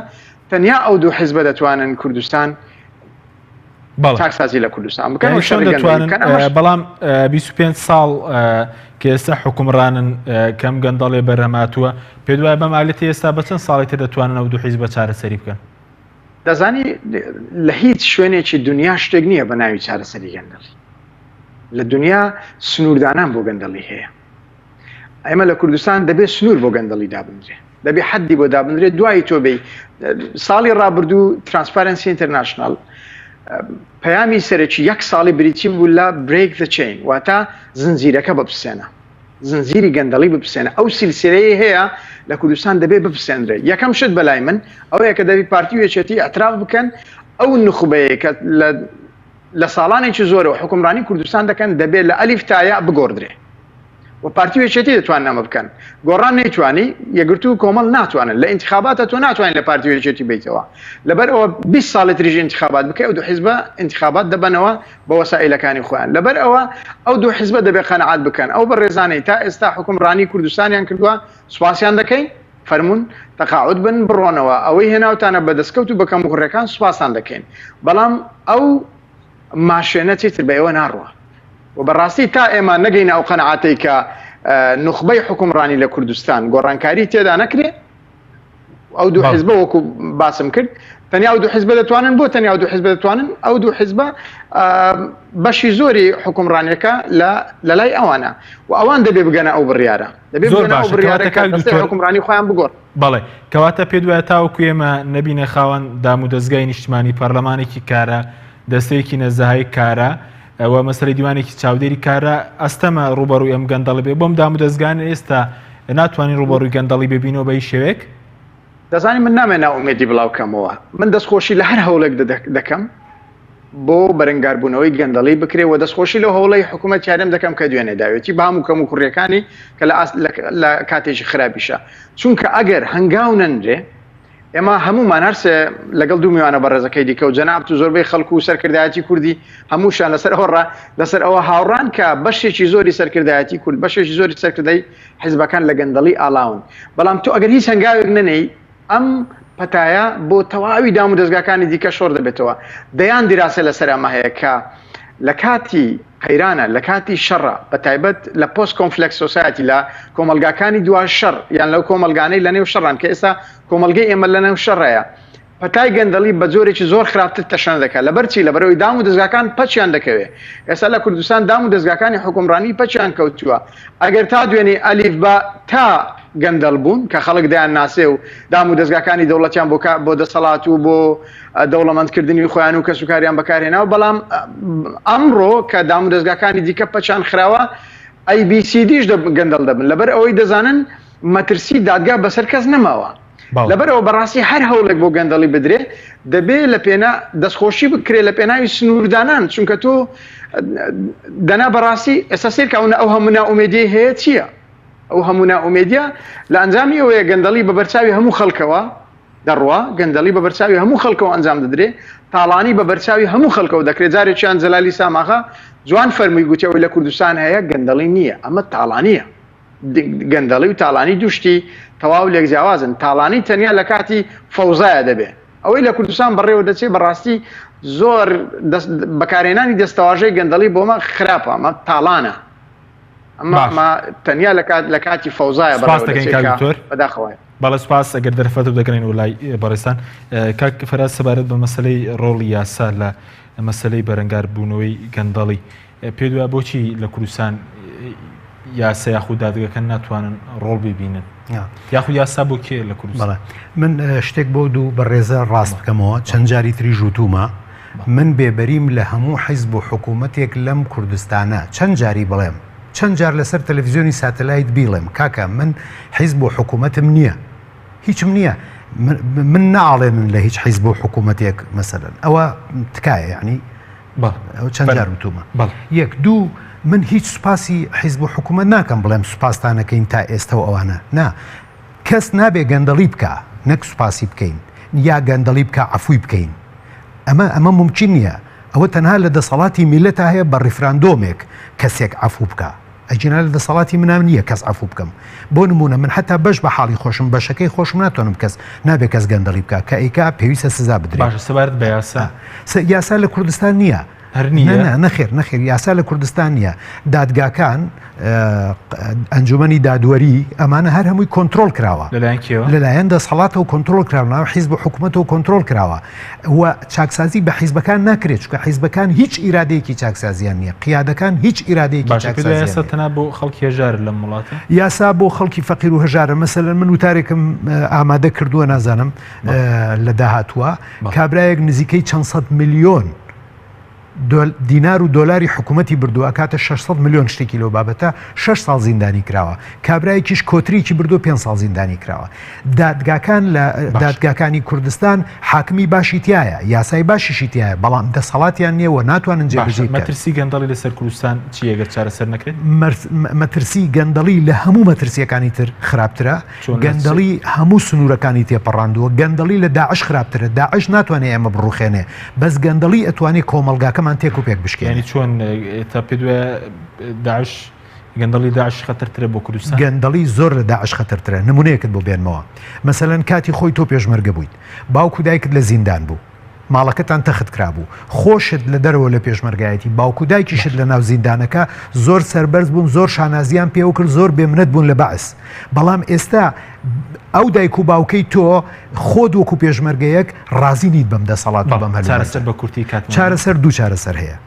تەنیا ئەو دوو حزبە دەتوانن کوردستان چاکسازی لە کوردستان بکەن و شەڕی گەندەڵی بکەن ئەمەش بەڵام 25 ساڵ کە ئێستا حکومڕانن کەم گەندەڵێ بەرهەماتووە پێ دوای بەم ئالەتی ئێستا بە چەند ساڵی تر دەتوانن ئەو دوو حیزبە چارەسەری بکەن؟ دەزانی لە هیچ شوێنێکی دنیا شتێک نییە بە ناوی چارەسەری گەندەڵی لە دنیا سنووردانان بۆ گەندەڵی هەیە ئێمە لە کوردستان دەبێت سنوور بۆ گەندەڵی دابنرێ دەبێ حەدی بۆ دابنرێت دوایی تۆ بێی ساڵی ڕابردوو ترانسپارنسی ئینتەرناشناڵ پەیامی سەرەکی یەک ساڵی بریتی بوو لە break the chain واتە زنجیرەکە بپسێنە زنجیری گەندەڵی بپسێنە ئەو سلسلەیە هەیە لە کوردستان دەبێ بپسێنرێ یەکەم شت بەلای من ئەوەیە کە دەبی پارتی و یەکێتی اعتراف بکەن ئەو نخبەیە کە لە لە ساڵانێکی زۆرەوە حکومڕانی کوردستان دەکەن دەبێت لە ئەلیف تا یا بگۆڕدرێ و پارتی و یەکێتی دەتوانن ئەمە بکەن گۆڕان نەیتوانی یەکگرتوو و کۆمەڵ ناتوانن لە ئینتخاباتە تۆ ناتوانین لە پارتی و یەکێتی بیتەوە لەبەر ئەوە 20 ساڵی تریش ئینتخابات بکەی ئەو دوو حیزبە ئینتخابات دەبەنەوە بە وەسائیلەکانی خۆیان لەبەر ئەوە ئەو دوو حیزبە دەبێ قەناعەت بکەن ئەو بەڕێزانەی تا ئێستا حوکمڕانی کوردستانیان کردووە سوپاسیان دەکەین فەرموون تەقاعود بن بڕۆنەوە ئەوەی هێناوتانە بە دەستکەوت و بە کەموکوڕیەکان سوپاستان دەکەین بەڵام ئەو ماشێنە چیتر بە ئێوە ناڕوا و بەڕاستی تا ئێمە نەگەینە ئەو قەناعەتەی کە نوخبەی حوکمڕانی لە کوردستان گۆڕانکاری تێدا نەکرێ ئەو دوو حزبە وەکو باسم کرد تەنیا ئەو دوو حزبە دەتوانن بۆ تەنیا ئەو دوو حزبە دەتوانن ئەو دوو حزبە بەشی زۆری حکومڕانیەکە لە لەلای ئەوانە و ئەوان دەبێ بگەنە ئەو بڕیارە دەبێ زۆر باشە بڕیارەکە حکومڕانی خۆیان بگۆڕ بەڵێ کەواتە پێت وایە تاوەکو ئێمە نەبینە خاوەن دام و دەستگای نیشتمانی پەرلەمانێکی کارە دەستەیەکی نەزەهای کارە و مەسەلەی دیوانێکی چاودێری کارە ئەستەمە ڕوبەڕووی ئەم گەندەڵی بێ بۆم دام و دەستگان ئێستا ناتوانین ڕوبەڕووی گەندەڵی ببینەوە بە هیچ شێوەیەک؟ دەزانی من نامەوێ نائومێدی بڵاو کەمەوە من دەستخۆشی لە هەر هەوڵێک دەکەم بۆ بەرەنگاربوونەوەی گەندەڵی بکرێ و دەستخۆشی لەو هەوڵەی حکوومەتی هەرێم دەکەم کە دوێنێ داوێتی بە هەموو کەموکوڕیەکانی کە لە ئاست لە کاتێکی خراپیشە چونکە ئەگەر هەنگاو نەنرێ ئێمە هەموومان هەرسێ لەگەڵ دوو میوانە بەڕێزەکەی دیکە و جەنابت و زۆربەی خەڵک و سەرکردایەتی کوردی هەمووشیان لەسەر ئەوە ڕا لەسەر ئەوە هاوڕان کە بەشێکی زۆری سەرکردایەتی کورد بەشێکی زۆری سەرکردەی حیزبەکان لە گەندەڵی ئاڵاون بەڵام تۆ ئەگەر هیچ هەنگاوێک نەنێی ئەم پەتایە بۆ تەواوی دام و دەزگاکانی دیکە شۆڕ دەبێتەوە دەیان دیراسە لەسەر ئەمە هەیە کە لە کاتی قەیرانە لە کاتی شەڕە بە تایبەت لە post conflict society لە کۆمەڵگاکانی دوا شەڕ یان لەو کۆمەڵگانەی لە نێو شەڕان کە ئێستا کۆمەڵگەی ئێمە لە نێو شەڕەیە پەتای گەندەڵی بە جۆرێکی زۆر خراپتر تەشەنە دەکات لەبەر چی لەبەرئەوەی دام و دەزگاکان پەچیان دەکەوێ ئێستا لە کوردستان دام و دەزگاکانی حوکمڕانی پەچیان کەوتووە ئەگەر تا دوێنێ ئەلیف بە تا گەندەڵ بوون کە خەڵک دەیان ناسێ و دام و دەزگاکانی دەوڵەتیان بۆ بۆ دەسەڵات و بۆ دەوڵەمەندکردنی خۆیان و کەسوکاریان بەکارهێناوە بەڵام ئەمڕۆ کە دام و دەزگاکانی دیکە پەچیان خراوە ئەی بی سی دیش گەندەڵ دەبن لەبەر ئەوەی دەزانن مەترسی دادگا بەسەر کەس نەماوە لەبەرئەوە بەڕاستی هەر هەوڵێک بۆ گەندەڵی بدرێ دەبێ لە پێنا دەستخۆشی بکرێ لە پێناوی سنووردانان چونکە تۆ دەنا بەڕاستی ئێستا سەیرکە ئەو ئەو هەموو نائومێدیەی هەیە چییە؟ ئەو هەموو نائومێدیە لە ئەنجامی ئەوەیە گەندەڵی بە بەرچاوی هەموو خەڵکەوە دەڕوا گەندەڵی بە بەرچاوی هەموو خەڵکەوە ئەنجام دەدرێ تاڵانی بە بەرچاوی هەموو خەڵکەوە دەکرێت جارێکیان جەلالی ساماغا جوان فەرمووی گوتی ئەوەی لە کوردستان هەیە گەندەڵی نییە ئەمە تاڵانییە گەندەڵی و تاڵانی دوو شتی تەواو لێک جیاوازن تاڵانی تەنیا لە کاتی فەوزایە دەبێ ئەوەی لە کوردستان بەڕێوە دەچێ بەڕاستی زۆر بەکارهێنانی دەستەواژەی گەندەڵی بۆمە خراپە ئەمە تاڵانە ئەمە تەنیا لە کات لە کاتی فەوزایە سپاس دەکەین کاک دکتۆر بەداخەوە بەڵێ سپاس ئەگەر دەرفەت دەگەڕێین و لای بەڕێزتان کاک فەراز سەبارەت بە مەسەلەی ڕۆڵی یاسا لە مەسەلەی بەرەنگاربوونەوەی گەندەڵی پێت وایە بۆچی لە کوردستان یاسا یاخود دادگەکە ناتوانن ڕۆڵ ببینن یاخود یاسا بۆ کێ لە کوردستان من شتێک بۆ دوو بەڕێزە ڕاست بکەمەوە چەند جاری تری ژوتومە من بێبەریم لە هەموو حیزب و حکوومەتێک لەم کوردستانە چەند جاری بڵێم چەند جار لەسەر تەلەفزیۆنی ساتەلایت بیڵێم کاکە من حیزب و حکوومەتم نییە هیچم نییە من ناڵێنن لە هیچ حیزب و حکوومەتێک مەسەلەن ئەوە تکایە یعنی ئەو چەند جار وتومە یەک دوو من هیچ سوپاسی حیزب و حکوومەت ناکەم بڵێم سوپاستانەکەین تا ئێستا و ئەوانە نا. کەس نابێ گەندەڵی بکا نەک سوپاسی بکەین یا گەندەڵی بکا عەفوی بکەین. ئەمە ئەمە مومکین نییە. ئەوە تەنها لە دەسەڵاتی میللەتا هەیە بە ڕیفراندۆمێک کەسێک عەفو بکا. ئەگینا لە دەسەڵاتی منا نییە کەس عەفو بکەم. بۆ نموونە من حەتا بەش بە حاڵی خۆشم بەشەکەی خۆشم ناتوانم کەس نابێ کەس گەندەڵی بکا کە ئەیکا پێویستە سزا بدرێ. باشە سەبارەت بە یاسا؟ یاسا لە کوردستان نییە. هەر نییە؟ نا نا نەخێر نەخێر یاسا لە کوردستان نییە. دادگاکان ئەنجومەنی دادوەری ئەمانە هەر هەمووی کۆنترۆڵ کراوە. لەلایەن کێوە؟ لەلایەن دەسەڵاتەوە کۆنترۆڵ کراوە ناو حیزب و حکوومەتەوە کۆنترۆڵ کراوە و چاکسازی بە حیزبەکان ناکرێت چونکە حیزبەکان هیچ ئیرادەیەکی چاکسازیان نییە قیادەکان هیچ ئیرادەیەکی باشە پێت وایە چاکسازیان یاسا نییە. تەنها بۆ خەڵکی هەژارە لەم وڵاتە؟ یاسا بۆ خەڵکی فەقیر و هەژارە مەسەلەن من وتارێکم ئامادە کردووە نازانم لە داهاتووە کابرایەک نزیکەی چەند سەد ملیۆن دینار و دۆلاری حکوومەتی بردووە ئەکاتە 600 ملیۆن شتێکی لەو بابەتە 6 ساڵ زیندانی کراوە کابرایەکیش کۆترێکی بردووە 5 ساڵ زیندانی کراوە دادگاکان لە دادگاکانی کوردستان حاکمی باشی تایە یاسای باشیشی تایە بەڵام دەسەڵاتیان نییە و ناتوانن جێبەجێ بکەن. مەترسی گەندەڵی لەسەر کوردستان چییە گەر چارەسەر نەکرێت؟ مەترسی گەندەڵی لە هەموو مەترسیەکانی تر خراپترە گەندەڵی هەموو سنوورەکانی تێپەڕاندووە، گەندەڵی لە داعش خراپترە، داعش ناتوانێ ئێمە بڕوخێنێ، بەس گەندەڵی ئەتوانێ کۆمەڵگاکەمان تێک و پێک بشکێنێ. یانی چۆن تا پێت وایە داعش گەندەڵی داعش خەتەرترە بۆ کوردستان؟ گەندەڵی زۆر لە داعش خەتەرترە، نمونەیەکت بۆ بێنمەوە، مەسەلەن کاتی خۆی تۆ پێشمەرگە بوویت، باوک و دایکت لە زیندان بوو، ماڵەکەتان تەخت کرابوو خۆشت لە دەرەوە لە پێشمەرگایەتی باوک و دایکیشت لە ناو زیندانەکە زۆر سەربەرز بوون زۆر شانازیان پێوە کرد زۆر بێمنەت بوون لە بەعس بەڵام ئێستا ئەو دایک و باوکەی تۆ خۆت وەکو پێشمەرگەیەک ڕازی نیت بەم دەسەڵات و بەم هەلومەرجە. چارەسەر بە کورتی کاتمان چارەسەر دوو چارەسەر هەیە.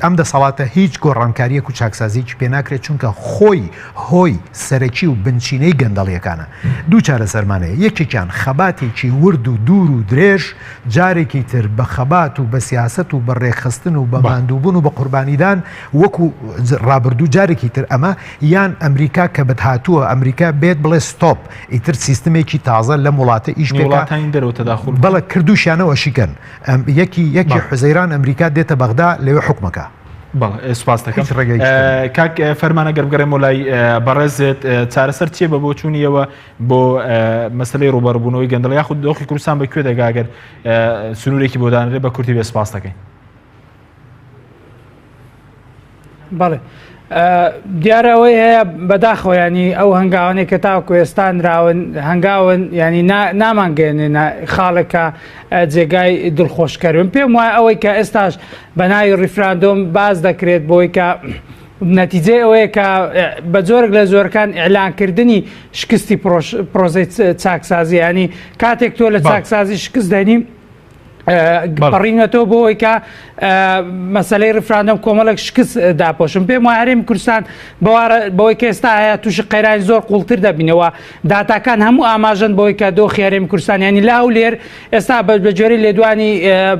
ئەم دەسەڵاتە هیچ گۆڕانکارییەک و چاکسازییەکی پێ ناکرێت، چونکە خۆی هۆی سەرەکی و بنچینەی گەندەڵییەکانە. دوو چارەسەرمان هەیە، یەکێکیان خەباتێکی ورد و دوور و درێژ، جارێکی تر بە خەبات و بە سیاسەت و بە ڕێکخستن و بە ماندووبوون و بە قوربانیدان وەکو ڕابردوو جارێکی تر ئەمە، یان ئەمریکا کە بتهاتووە ئەمریکا بێت بڵێ ستۆپ، ئیتر سیستمێکی تازە لەم وڵاتە ئیش پێ بکا. وڵاتانی دەرەوە تەداخول بکەن؟ بەڵێ کردووشیانە و ئەشیکەن. یەکی یەکی حوزەیران ئەمریکا دێتە بەغدا لەوێ حوکمەکا. بەڵێ سوپاس دەکەم. هیچ ڕێگەیەکی تر نییە. کاک فەرمان ئەگەر بگەڕێمەوە لای بەڕێزت چارەسەر چییە بە بۆچوونیەوە بۆ مەسەلەی ڕووبەڕووبوونەوەی گەندەڵی یاخود دۆخی کوردستان بە کوێ دەگا ئەگەر سنوورێکی بۆ دانرێ بە کورتی بێ سوپاس دەکەین. بەڵێ دیارە ئەوەی هەیە بەداخەوە ینی ئەو هەنگاوانەی کە تاوەکو ئێستا نراون هەنگاون ینی نامانگەێنێ خاڵێکە جێگای دڵخۆشکەرن پێم وایە ئەوەی کە ئێستاش بە ناوی ڕیفراندۆم باز دەکرێت بۆی کە نەتیجەی ئەوەیە کە بە جۆرێک لە جۆرەکان ئیعلانکردنی شکستی پرۆسەی چاکسازی ینی کاتێک تۆ لە چاکسازی شکست دەنی پەڕینەتەوە بۆ ئەوەی کە مەسلەی ڕفراندەم کۆمەڵێک شکست داپۆشم پێم وایە هەرێمی کوردستان بەوەی کە ئێستا هەیە تووشی قەیرانی زۆر قوڵتر دەبینەوە داتاکان هەموو ئاماژەن بەوەی کە دۆخی هەرێمی کوردستان ینی لە هەولێر ئێستا بە جۆری لێدوانی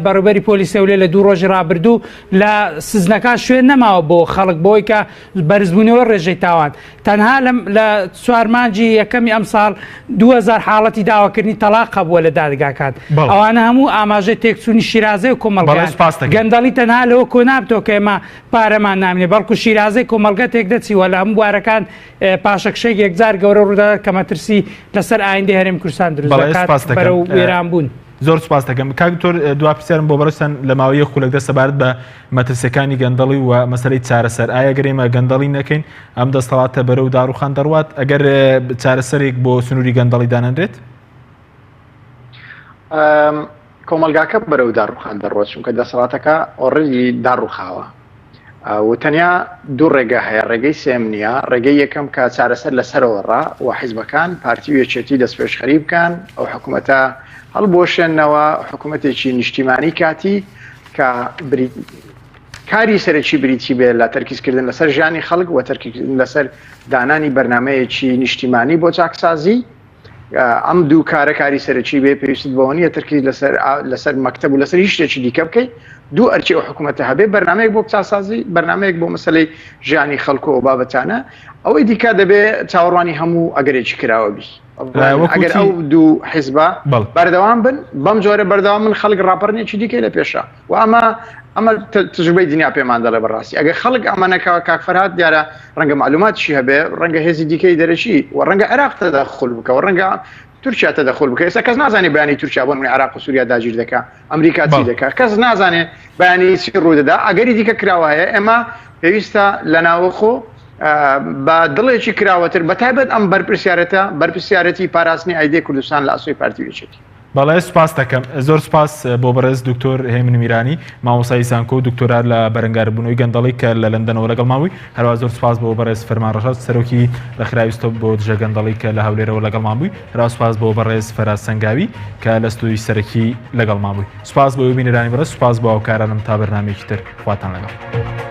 بەڕێوبەری پۆلیسی هەولێر لە دوو ڕۆژی ڕابردوو لە سزنەکان شوێن نەماوە بۆ خەڵک بۆی کە بەرزبوونەوە ڕێژەی تاوان تەنها لەم لە چوار مانگی یەکەمی ئەمساڵ 2000 حاڵەتی داواکردنی تەڵاق هەبووە لە دادگاکان. بەڵێ. ئەوانە هەموو ئاماژەی تێکچوونی شیرازەی بەڵێ کۆمەڵگان. سوپاست دەکەین. گەندەڵی تەنها لەوە کۆنابتەوە کە ئێمە پارەمان نامێنێ، بەڵکو شیرازەی کۆمەڵگە تێکدەچی و لە هەموو بوارەکان پاشەکشەی یەکجار گەورە ڕوودەدات کە مەترسی لەسەر ئایندەی هەرێمی کوردستان دروست بەڵێ دەکات سوپاست دەکەم. بەرەو وێرانبوون. زۆر سوپاست دەکەم. کاک دکتۆر دوا پرسیارم بۆ بەڕێزتان لە ماوەی یەک خولەکدا سەبارەت بە مەترسیەکانی گەندەڵی و مەسەلەی چارەسەر ئایا گەر ئێمە گەندەڵی نەکەین ئەم دەستەڵاتە بەرەو داڕوخان دەڕوات ئەگەر چارەسەرێک بۆ سنووری گەندەڵی دانەنرێت؟ کۆمەلگاکە بەرەو داڕوخان دەڕوات چونکە دەسەڵاتەکە already داڕوخاوە و تەنیا دوو ڕێگە هەیە ڕێگەی سێم نییە ڕێگەی یەکەم کە چارەسەر لەسەرەوە ڕا و حیزبەکان پارتی و یەکێتی دەستپێشخەری بکەن ئەو حکوومەتە هەڵبوەشێنەوە حکوومەتێکی نیشتیمانی کاتی کە کاری سەرەکی بریتی بێ لە تەرکیزکردن لەسەر ژیانی خەڵک و تەرکیزکردن لەسەر دانانی بەرنمەیەکی نیشتیمانی بۆ چاکسازی ئەم دوو کارە کاری سەرەکی بێ پێویست بەوە نییە تەرکیز لەسەر لەسەر مەکتەب و لەسەر هیچ شتێکی دیکە بکەیت دوو ئەرکی ئەو حکوومەتە هەبێ بەرنمەیەک بۆ چاسازی بەرنمەیەک بۆ مەسلەی ژیانی خەڵکو و بابەتانە ئەوەی دیکە دەبێ چاوەڕوانی هەموو ئەگەرێکی کراوە بی. ئەگەر ئەو دوو حیزبە بەردەوام بن بەم جۆرە بەردەوام من خەڵک ڕاپەڕنێکی دیکەی لە پێشە و ئەمە ئەمە تجربەی دنیا پێمان دەڵێ بەڕاستی ئەگەر خەڵک ئەمە نەکەوە کاک فەرهاد دیارە ڕەنگە معلوماتشی هەبێ ڕەنگە هێزی دیکەی دەرەکی و ڕەنگە عێراق تەدەخول بکە و ڕەنگە تورکیا تەدەخول بکە ئێستا کەس نازانێ بەیانی تورکیا بۆ نمونە عێراق و سووریا داگیر دەکا ئەمریکا چی دەکا کەس نازانێ بەیانی چی ڕوودەدا ئەگەری دیکە کراوە هەیە ئێمە پێویستە لە ناوەخۆ بە دڵێکی کراوەتر بە تایبەت ئەم بەرپرسیارەتە بەرپرسیارەتی پاراستنی ئایدەی کوردستان لە ئاسۆی پارتی و یەکێتی. بەڵێ سوپاست دەکەم. زۆر سوپاس بۆ بەڕێز دکتۆر هێمن میرانی مامۆستای زانکۆ و دکتۆرا لە بەرەنگاربوونەوەی گەندەڵی کە لە لەندەنەوە لەگەڵمان بووی هەروە زۆر سوپاس بۆ بەڕێز فەرمان ڕەشاد سەرۆکی ڕێکخراوی ستۆپ بۆ دژە گەندەڵی کە لە هەولێرەوە لەگەڵمان بووی هەروە سوپاس بۆ بەڕێز فەراز سەنگاوی کە لە ستۆدیۆی سەرەکی لەگەڵمان بووی سوپاس بۆ بینەرانی بەڕێز سوپاس بۆ هاوکارانم تا بەرنامەیەکی تر خواتان لەگەڵ.